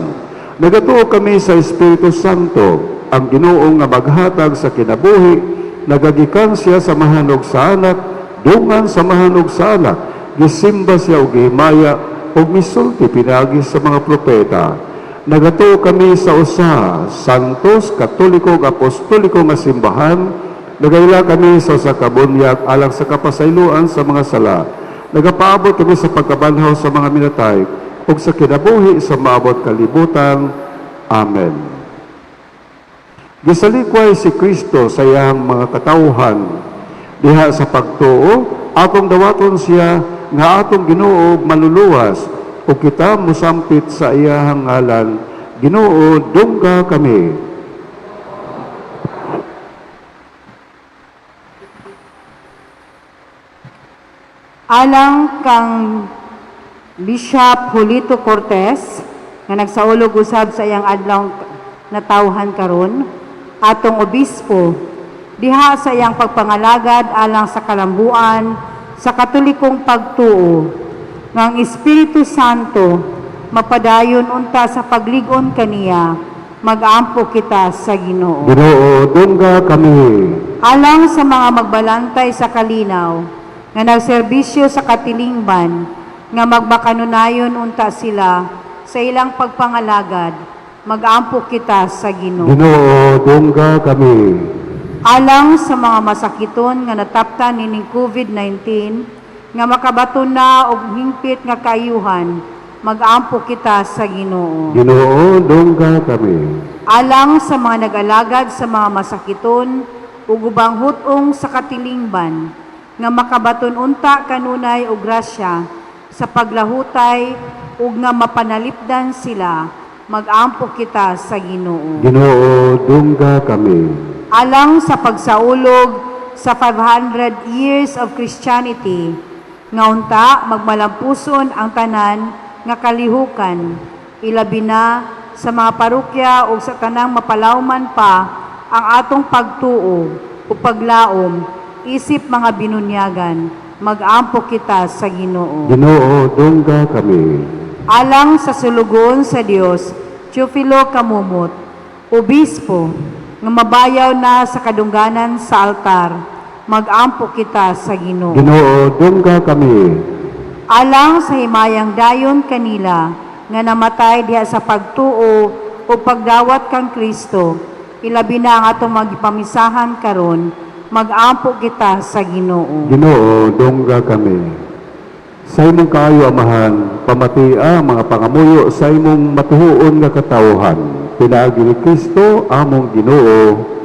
Nagatuo kami sa Espiritu Santo, ang Ginoo nga maghatag sa kinabuhi, nagagikan siya sa Amahan ug sa Anak, dungan sa Amahan ug sa Anak, gisimba siya og gihimaya ug misulti pinaagi sa mga propeta. Nagatuo kami sa usa, Santos, Katoliko ug Apostoliko nga simbahan. Nagaila kami sa usa ka bunyag alang sa kapasayloan sa mga sala. Nagapaabot kami sa pagkabanhaw sa mga minatay ug sa kinabuhi sa maabot kalibutan. Amen. Gisalikway si Kristo sa iyang mga katawhan. Diha sa pagtuo, atong dawaton siya nga atong Ginoo ug manluluwas, ug kita mosampit sa iyahang ngalan. Ginoo, dungga kami. Alang kang Bishop Julito Cortez nga nagsaulog usab sa iyang adlaw natawhan karon, atong obispo diha sa iyang pagpangalagad alang sa kalambuan sa Katolikong pagtuo, nga ang Espiritu Santo mapadayon unta sa paglig-on kaniya, mag-ampo kita sa Ginoo. Ginoo, dungga kami. Alang sa mga magbalantay sa kalinaw nga nagserbisyo sa katilingban, nga magmakanunayon unta sila sa ilang pagpangalagad, mag-ampo kita sa Ginoo. Ginoo, dungga kami. Alang sa mga masakiton nga nataptan nining COVID-19, nga makabaton na og hingpit nga kaayuhan, mag-ampo kita sa Ginoo. Ginoo, dungga kami. Alang sa mga nag-alagad sa mga masakiton ug ubang hut-ong sa katilingban, nga makabaton unta kanunay og grasya sa paglahutay ug nga mapanalipdan sila, mag-ampo kita sa Ginoo. Ginoo, dungga kami. Alang sa pagsaulog sa 500 years of Christianity, nga unta magmalampuson ang tanan nga kalihukan, ilabi na sa mga parokya ug sa tanang mapalawman pa ang atong pagtuo ug paglaom isip mga binunyagan, mag-ampo kita sa Ginoo. Ginoo, dungga kami. Alang sa sulugoon sa Dios, Teofilo Camomot, obispo, nga mabayaw na sa kadungganan sa altar, mag-ampo kita sa Ginoo. Ginoo, dungga kami. Alang sa himayang dayon kanila nga namatay diha sa pagtuo o pagdawat kang Kristo, ilabi na ang atong magipamisahan karon, mag-ampo kita sa Ginoo. Ginoo, dungga kami. Sa imong kaayo, Amahan, pamatia ang mga pangamuyo sa imong matuhuon nga katawhan. Pinaagi ni Kristo, among Ginoo.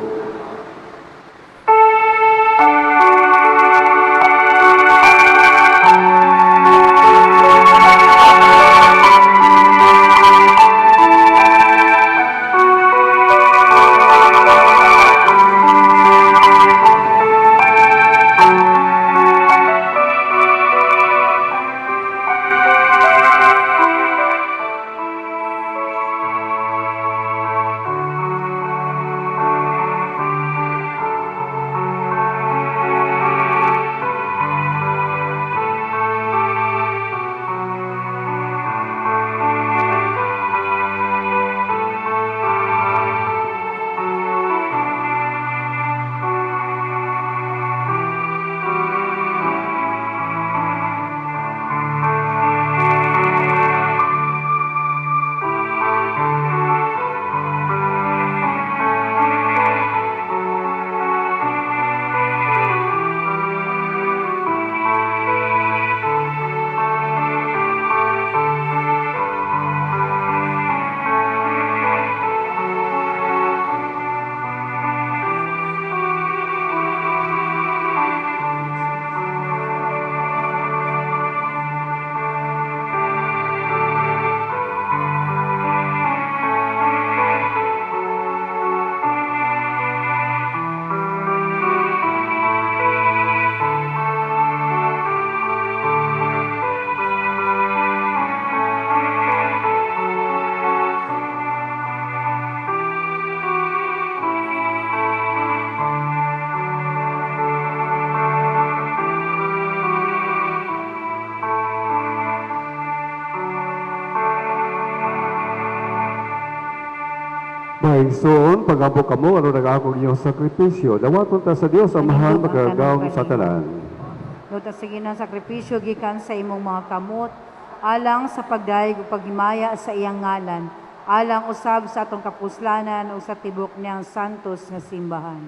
Mga igsoon, pagampo kamo aron nag-akog inyong sakripisyo. Dawaton ta sa Dios Amahan makagagahom sa tanan. Luta sige ng sakripisyo gikan sa imong mga kamot, alang sa pagdayeg ug paghimaya sa iyang ngalan, alang usab sa atong kapuslanan ug sa tibok niyang santos nga simbahan.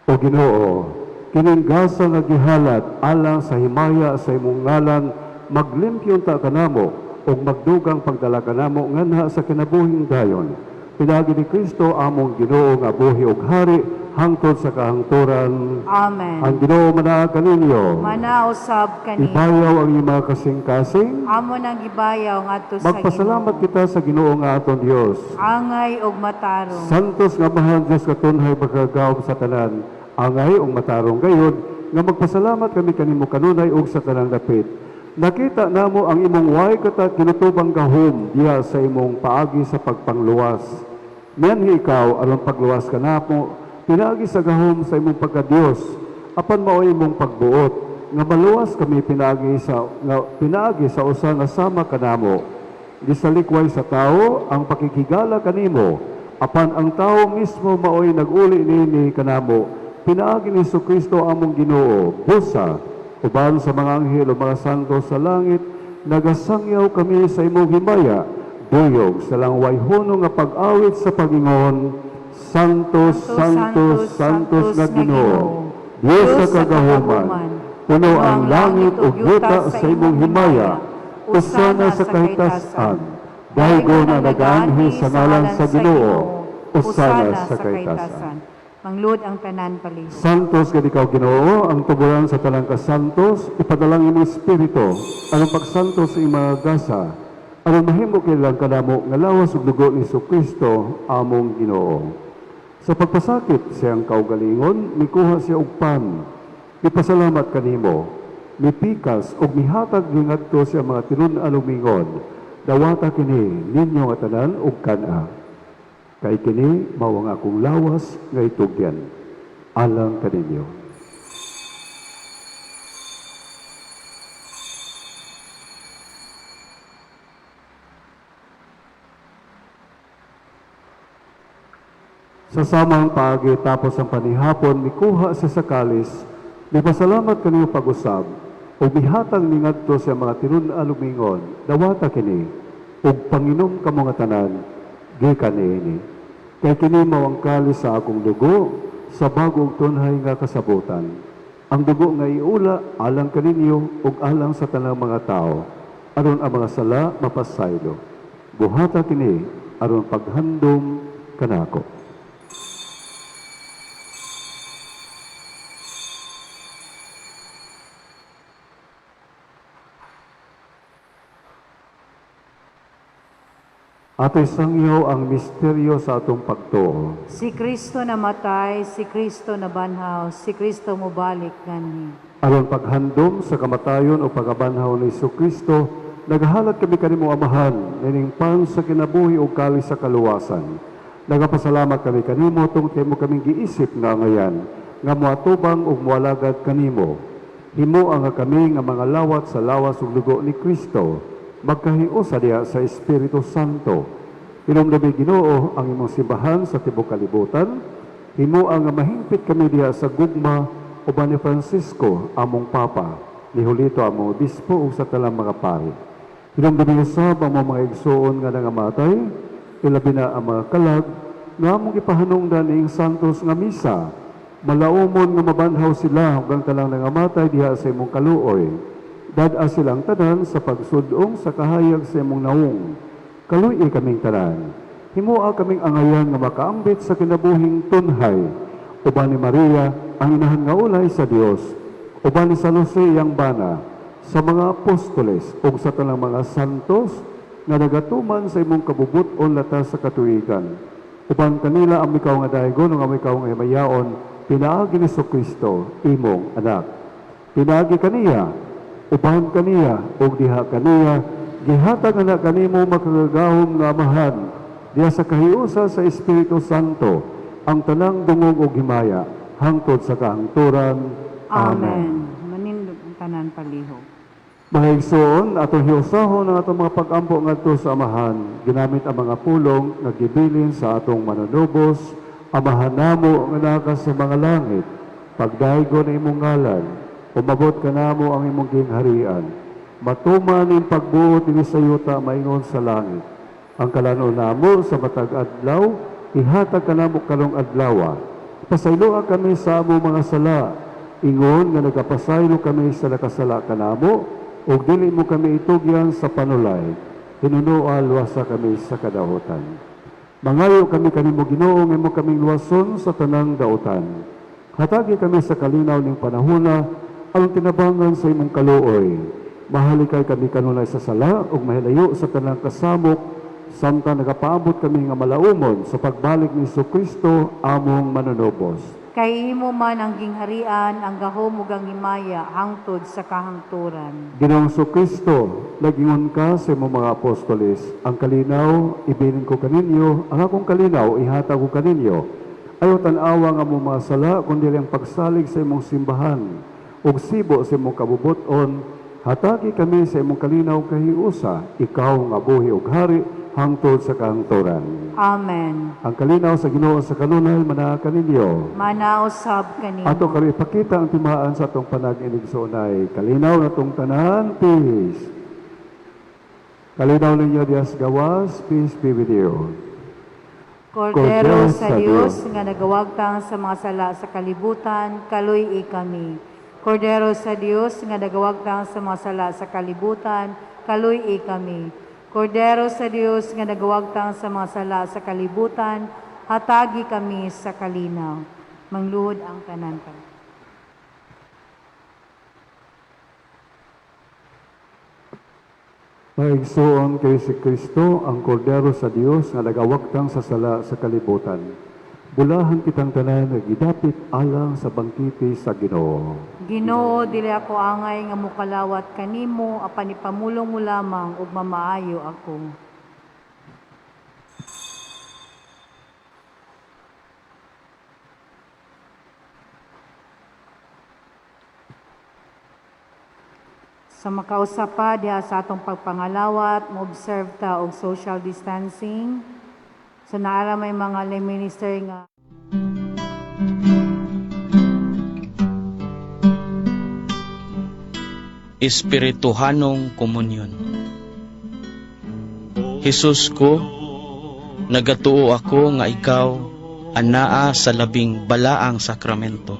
O Ginoo, kining gasa nga gihalat alang sa himaya sa imong ngalan, maglimpyon ta kanamo ug magdugang pagdala kanamo nganha sa kinabuhing dayon. Pinaagi ni Kristo among Ginoo nga buhi ug hari hangtod sa kahangturan. Amen. Ang Ginoo manaag kaninyo. Mana usab kani. Ibayaw ang inyong mga kasing-kasing. Amo nang gibayaw ngadto sa Magpasalamat Ginoo. kita sa Ginoo nga aton Dios. Angay ug matarong. Santos nga mahal Dios katunhay makagagahom sa tanan, angay ug matarong gayod nga magpasalamat kami kanimo kanunay ug sa tanang dapit. Nakita namo ang imong way kata kinutubang gahom diha sa imong paagi sa pagpangluwas. Mianhi ikaw aron pagluwas kanamo pinaagi sa gahom sa imong pagkadiyos, apan mao imong pagbuot nga maluwas kami pinaagi sa usa nga sama kanamo. Gisalikway sa tao ang pakikigala kanimo, apan ang tao mismo maoy nag-uli niini kanamo. Pinaagi ni Kristo among Ginoo, busa uban sa mga anghel o mga santo sa langit, nagasangyaw kami sa imong himaya, duyog sa langway huno nga pag-awit sa pagingon, Santo, Santo, Santos nga Ginoo, Dios sa kagahuman, puno ang langit ug yuta sa imong himaya, usana sa kahitasan, daygon ang nagaanhi sa ngalan sa Ginoo, usana sa kahitasan. Manglud ang tanan palihog. Santos gid ikaw Ginoo, ang tuburan sa tanang kasantos, ipadala ang imong espiritu aron pagsantos sa imong mga gasa, aron mahimo kilang kanamo nga lawas ug dugo ni Kristo among Ginoo. Sa pagpasakit siyang kaugalingon, mikuha siya og pan, mipasalamat kanimo, mipikas ug mihatag ngadto sa mga tinun-an ug mingon, dawata kini ninyo nga tanan ug kan-a. Kay kini mao ang akong lawas nga itugyan alang kaninyo. Sa samang paagi tapos ang panihapon, mikuha siya sa kalis, mipasalamat kanimo pag-usab, ug mihatag ningadto sa mga tinun-an ug mingon, dawata kini, ug panginom kamo nga tanan, gikan niini. Kay kini mao ang kalis sa akong dugo, sa bag-ong tunhay nga kasabutan. Ang dugo nga iula alang kaninyo ug alang sa tanang mga tao, aron ang mga sala mapasaylo. Buhata kini aron paghandom kanako. Ato'y sangyaw ang misteryo sa atong pagtuo. Si Kristo namatay, si Kristo nabanhaw, si Kristo mobalik nganhi. Aron paghandom sa kamatayon o pagabanhaw ni Kristo, nagahalat kami kanimo Amahan, nining pan sa kinabuhi o kalis sa kaluwasan. Nagapasalamat kami kanimo tungod kay mo kaming giisip nga ngayan, nga moatubang ug moalagad kanimo. Himoa nga kami nga mga lawat sa lawas ug dugo ni Kristo, magkahiusa diha sa Espiritu Santo. Hinumdumi Ginoo ang imong simbahan sa tibuok kalibutan. Himoa nga mahingpit kami diha sa gugma uban ni Francisco among Papa, ni Julito among Obispo ug sa talang mga pari. Hinumdumi usab ang mga igsuon nga nangamatay, ilabi na ang mga kalag nga among gipahanungdan ning santos nga misa. Malaumon nga mabanhaw sila ug ang talang nangamatay diha sa imong kaluoy. Dad-a silang tanan sa pagsudong sa kahayag sa imong naong. Kaluy-i kaming tanan. Himoa kaming angayan nga makaambit sa kinabuhing tunhay. Uban ni Maria, ang inahan nga ulay sa Dios. Uban ni San Jose iyang bana, sa mga apostoles ug sa tanang mga santos nga nagatuman sa imong kabubut-on latas sa katuigan. Uban kanila ang ikaw nga daygon ug ang ikaw nga himayaon, pinaagi ni Kristo imong anak. Pinaagi kaniya, uban kaniya ug diha kaniya gihatag ana kanimo makagagahom nga Amahan diha sa kahiusa sa Espiritu Santo ang tanang dungog ug himaya hangtod sa kahangturan. Amen. Manindog ang tanan palihog. Mga igsoon, atong hiusahon ang atong mga pag-ampo ngadto sa Amahan, ginamit ang mga pulong nga gibilin sa atong Manunubos. Amahan namo nga naa ka sa mga langit, pagdaygon ang imong ngalan, umabot kanamo ang imong gingharian. Matuman ang pagbuot dinhi sa yuta maingon sa langit. Ang kalanon namo sa matag adlaw, ihatag kanamo karong adlawa. Pasayloa kami sa among mga sala, ingon nga nagapasaylo kami sa nakasala kanamo, ug dili mo kami itugyan sa panulay. Hinunoa luwasa kami sa kadaotan. Mangayo kami kanimo, Ginoo, nga imo kaming luwason sa tanang dautan. Hatagi kami sa kalinaw ning panahona aron tinabangan sa imong kaluoy. Mahalikay kami kanunay sa sala ug mahilayo sa tanang kasamok samtang nagapaabot kami nga malaumon sa pagbalik ni Kristo among Manunubos. Kay imo man ang gingharian, ang gahom ug ang himaya hangtod sa kahangturan. Ginoong Kristo, nagingon ka sa imong mga apostoles, "Ang kalinaw ibilin ko kaninyo, ang akong kalinaw ihatag ko kaninyo. Ayaw tan-awa ang among mga sala, kundi ang pagsalig sa imong simbahan. Ug sibo sa imong kabubuton, hatagi kami sa imong kalinaw kahiusa, ikaw nga buhi ug hari hangtod sa kahangturan." Amen. Ang kalinaw sa Ginoo sa kanunay manaa kaninyo. Manaa usab kanimo. Ato karon ipakita ang timaan sa atong panag-inigsoonay. Kalinaw natong tanan, peace. Kalinaw ninyo diha sa gawas, peace be with you. Kordero sa Dios nga nagawagtang sa mga sala sa kalibutan, kaluy-i kami. Kordero sa Dios nga nagawagtang sa mga sala sa kalibutan, kaluy-i kami. Kordero sa Dios nga nagawagtang sa mga sala sa kalibutan, hatagi kami sa kalinaw. Mangluhod ang tanan kami. Mga igsoon, kay si Kristo ang Kordero sa Dios nga nagawagtang sa sala sa kalibutan. Bulahan kitang tanan nga gidapit alang sa bangkete sa Ginoo. Ginoo, dili ako angay nga mokalawat kanimo, apan ipamulong mo lamang ug mamaayo ako. Sa makausa pa diha sa atong pagpangalawat, mo-observe ta og social distancing. So naa ra may mga lay minister nga Espirituhanong Komunyon. Jesus ko, nagatuo ako nga ikaw anaa sa labing balaang sakramento.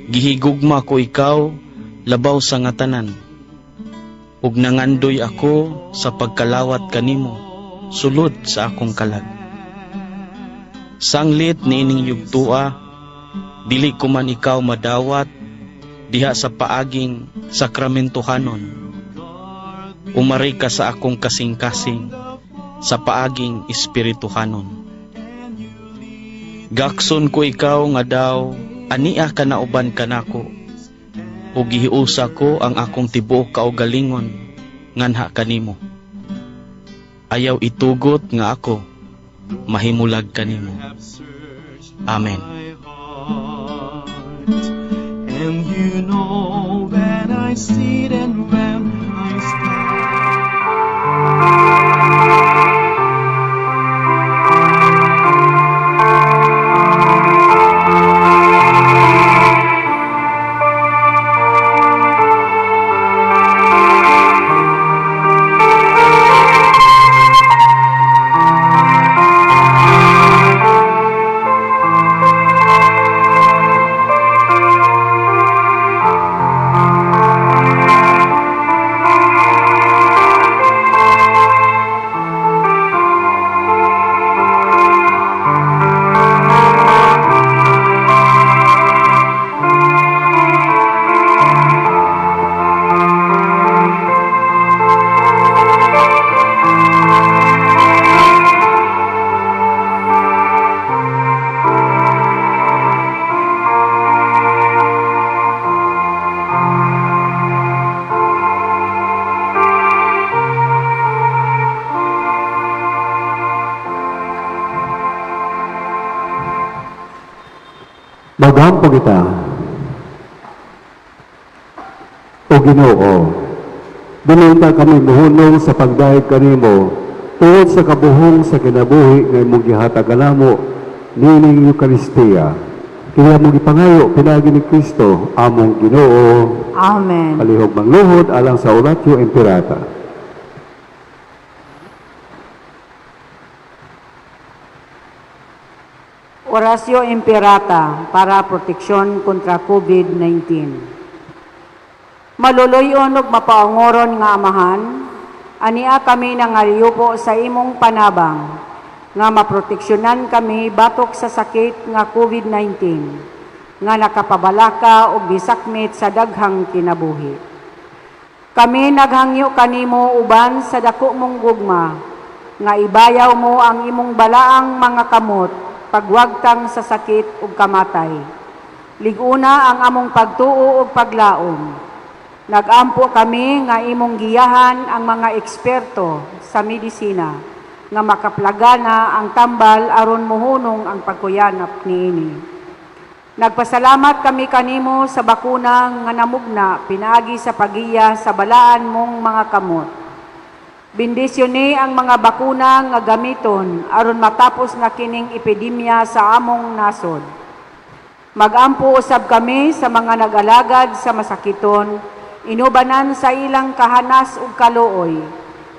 Gihigugma ko ikaw labaw sa nga tanan, ug nangandoy ako sa pagkalawat kanimo sulod sa akong kalag. Sanglit niining yugtua, dili ko man ikaw madawat diha sa paaging sakramentohanon. Umari ka sa akong kasing-kasing sa paaging espirituhanon. Gakson ko ikaw nga daw ania ka nauban kanako, ug gihiusa ko ang akong tibuok kaugalingon nganha kanimo. Ayaw itugot nga ako mahimulag kanimo. Amen. And you know when I sit and when I stand. Magampo kita. O Ginoo. Dinunta kami muhunong sa pagdayeg kanimo tungod sa kabuhong sa kinabuhi nga imong gihatag kanamo niining Eukaristiya. Kini among gipangayo pinaagi ni Kristo among Ginoo. Amen. Palihog mangluhod alang sa Oratio Imperata. Oratio Imperata para proteksyon kontra COVID-19. Maluluy-on ug mapaungoron nga Amahan, ania kami nangalyupo sa imong panabang, nga maproteksyonan kami batok sa sakit nga COVID-19, nga nakapabalaka ug gisakmit sa daghang kinabuhi. Kami naghangyo kanimo uban sa dako mong gugma, nga ibayaw mo ang imong balaang mga kamot pagwagtang sa sakit ug kamatay. Lig-una ang among pagtuo ug paglaom. Nagampo kami nga imong giyahan ang mga eksperto sa medisina nga makaplagana ang tambal aron mohunong ang pagkuyanap niini. Nagpasalamat kami kanimo sa bakuna nga namugna pinaagi sa pagiya sa balaan mong mga kamot. Bendisyone ang mga bakuna nga gamiton aron matapos na kining epidemya sa among nasod. Magampo usab kami sa mga nag-alagad sa masakiton, inubanan sa ilang kahanas ug kaluoy,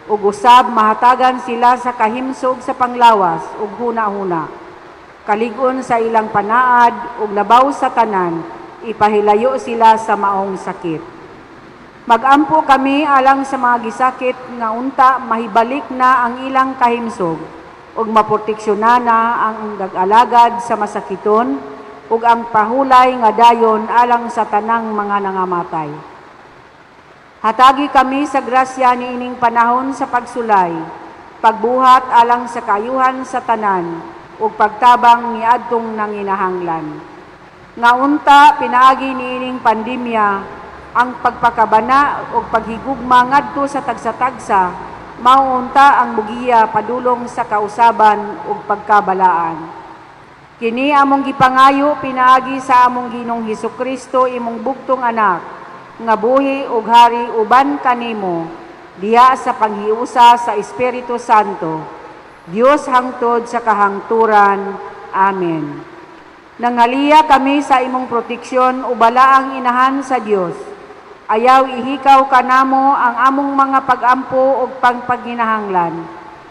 ug usab mahatagan sila sa kahimsog sa panglawas ug huna-huna. Kalig-on sa ilang panaad ug labaw sa tanan, ipahilayo sila sa maong sakit. Magampo kami alang sa mga gisakit nga unta mahibalik na ang ilang kahimsog ug maproteksyonan na ang nag-alagad sa masakiton ug ang pahulay nga dayon alang sa tanang mga nangamatay. Hatagi kami sa grasya niining panahon sa pagsulay, pagbuhat alang sa kaayuhan sa tanan ug pagtabang niadtong nanginahanglan. Nga unta pinaagi niining pandemya ang pagpakabana ug paghigugma ngadto sa tagsa-tagsa, mao unta ang mugiya padulong sa kausaban ug pagkabalaan. Kini among gipangayo pinaagi sa among Ginoong Hesukristo, imong bugtong anak, nga buhi ug hari uban kanimo diha sa panghiusa sa Espiritu Santo, Dios hangtod sa kahangturan. Amen. Nangaliya kami sa imong proteksyon o balaang inahan sa Dios. Ayaw ihikaw kanamo ang among mga pagampo ug pangpaginahanglan.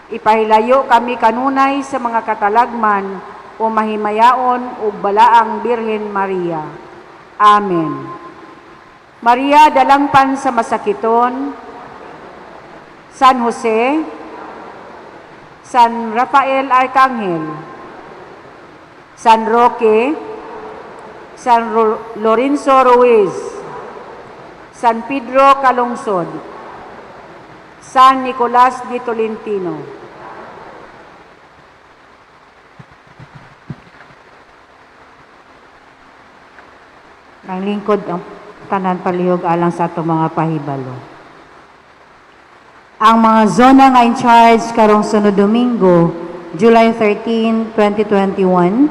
Ipahilayo kami kanunay sa mga katalagman o mahimayaon ug balaang Birhen Maria. Amen. Maria, dalangpan sa masakiton, San Jose, San Rafael Arcangel, San Roque, San Lorenzo Ruiz, San Pedro Calungsod, San Nicolas de Tolentino. Ang lingkod ang tanan palihog alang sa atong mga pahibalo. Ang mga zona nga in charge karong sunod Domingo, July 13, 2021,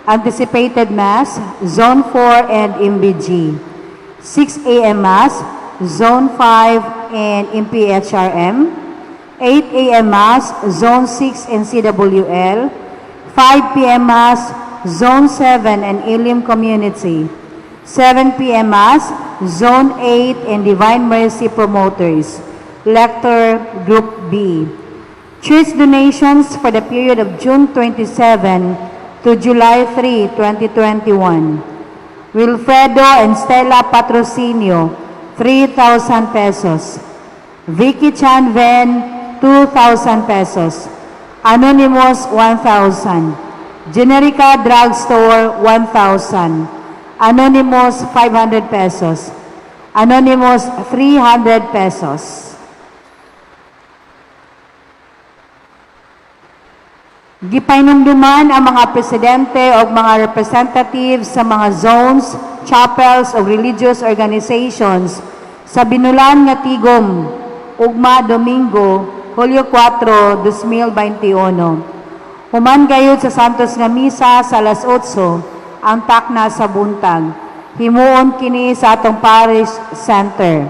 anticipated Mass, Zone 4 and MBG. 6 a.m. Mass, Zone 5 and MPHRM. 8 a.m. Mass, Zone 6 and CWL. 5 p.m. Mass, Zone 7 and Elim Community. 7 p.m. Mass, Zone 8 and Divine Mercy Promoters. Lector Group B. Church donations for the period of June 27 to July 3, 2021. Wilfredo and Stella Patrocinio, 3,000 pesos. Vicky Chan Ven, 2,000 pesos. Anonymous, 1,000. Generica Drugstore, 1,000. Anonymous, 500 pesos. Anonymous, 300 pesos. Gipahinumduman ang mga presidente o mga representatives sa mga zones, chapels o religious organizations sa Binulan nga Tigom, ugma Domingo, Hulyo 4, 2021. Human gayud sa Santos nga Misa sa alas 8, ang takna sa buntag. Himuon kini sa atong parish center.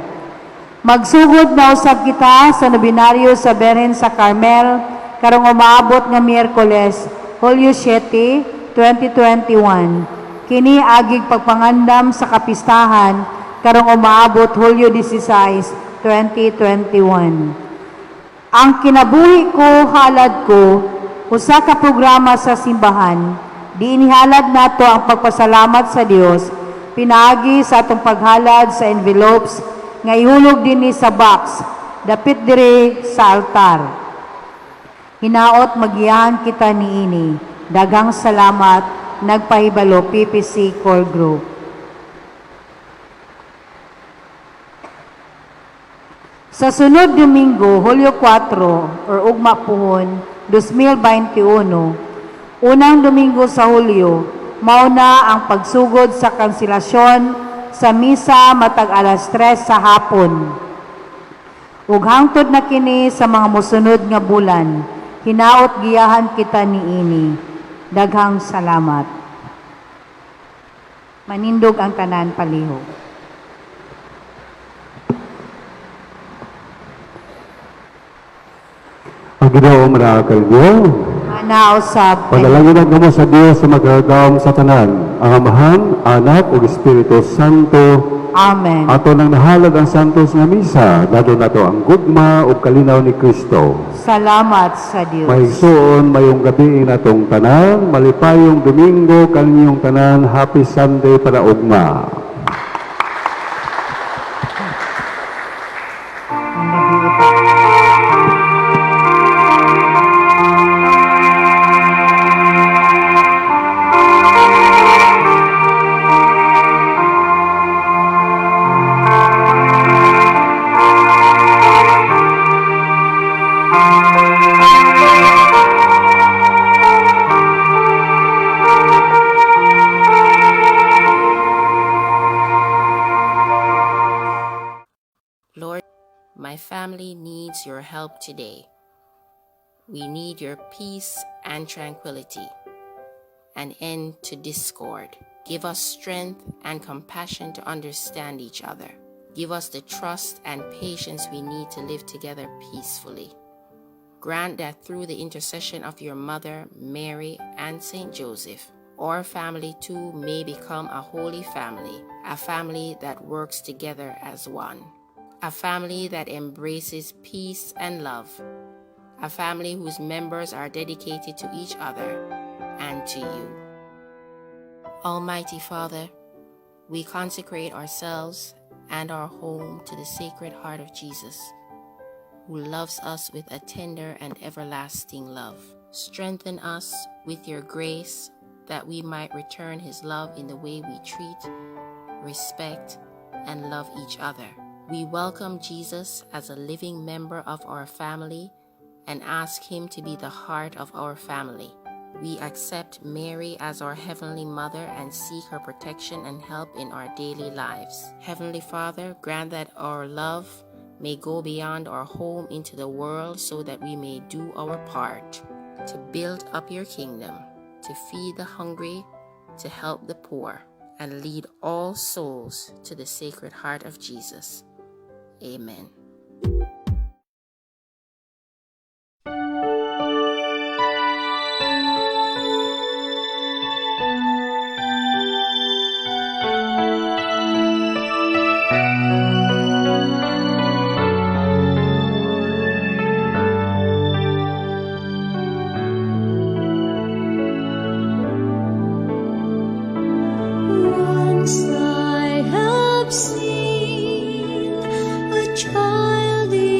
Magsugod na usab kita sa nobinaryo sa Birhen sa Carmel karong umaabot nga Miyerkules, Hulyo 7, 2021. Kini agig pagpangandam sa kapistahan karong umaabot Hulyo 16, 2021. Ang Kinabuhi Ko, Halad Ko, usa ka programa sa simbahan, diin ihalad nato ang pagpasalamat sa Dios pinaagi sa atong paghalad sa envelopes nga ihulog dinhi sa box dapit diri sa altar. Hinaot magiyahan kita niini. Daghang salamat. Nagpahibalo PPC Core Group. Sa sunod Domingo, Hulyo 4 or ugma puhon, 2021, unang Domingo sa Hulyo, mao na ang pagsugod sa kanselasyon sa misa matag alas 3 sa hapon. Ug hangtod na kini sa mga mosunod nga bulan, hinaot giyahan kita niini. Daghang salamat. Manindog ang tanan palihog. Ang Ginoo manaa kaninyo. Ana usab. Panalangin kamo sa Dios sa makagagahom sa tanan, ang Amahan, Anak ug Espiritu Santo. Amen. Ato nang nahalad ang santos nga misa, dadon nato ang gugma ug kalinaw ni Kristo. Salamat sa Dios. Mahigsuon mayong gabi natong tanan, malipayong Domingo kaninyong tanan, Happy Sunday para ugma. Lord, my family needs your help today. We need your peace and tranquility, an end to discord. Give us strength and compassion to understand each other. Give us the trust and patience we need to live together peacefully. Grant that through the intercession of your mother, Mary, and Saint Joseph, our family too may become a holy family, a family that works together as one, a family that embraces peace and love, a family whose members are dedicated to each other and to you. Almighty Father, we consecrate ourselves and our home to the Sacred Heart of Jesus, who loves us with a tender and everlasting love. Strengthen us with your grace that we might return his love in the way we treat, respect, and love each other. We welcome Jesus as a living member of our family and ask him to be the heart of our family. We accept Mary as our Heavenly Mother and seek her protection and help in our daily lives. Heavenly Father, grant that our love may go beyond our home into the world so that we may do our part to build up your kingdom, to feed the hungry, to help the poor, and lead all souls to the Sacred Heart of Jesus. Amen. Once I have seen a child.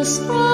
Jesus Christ.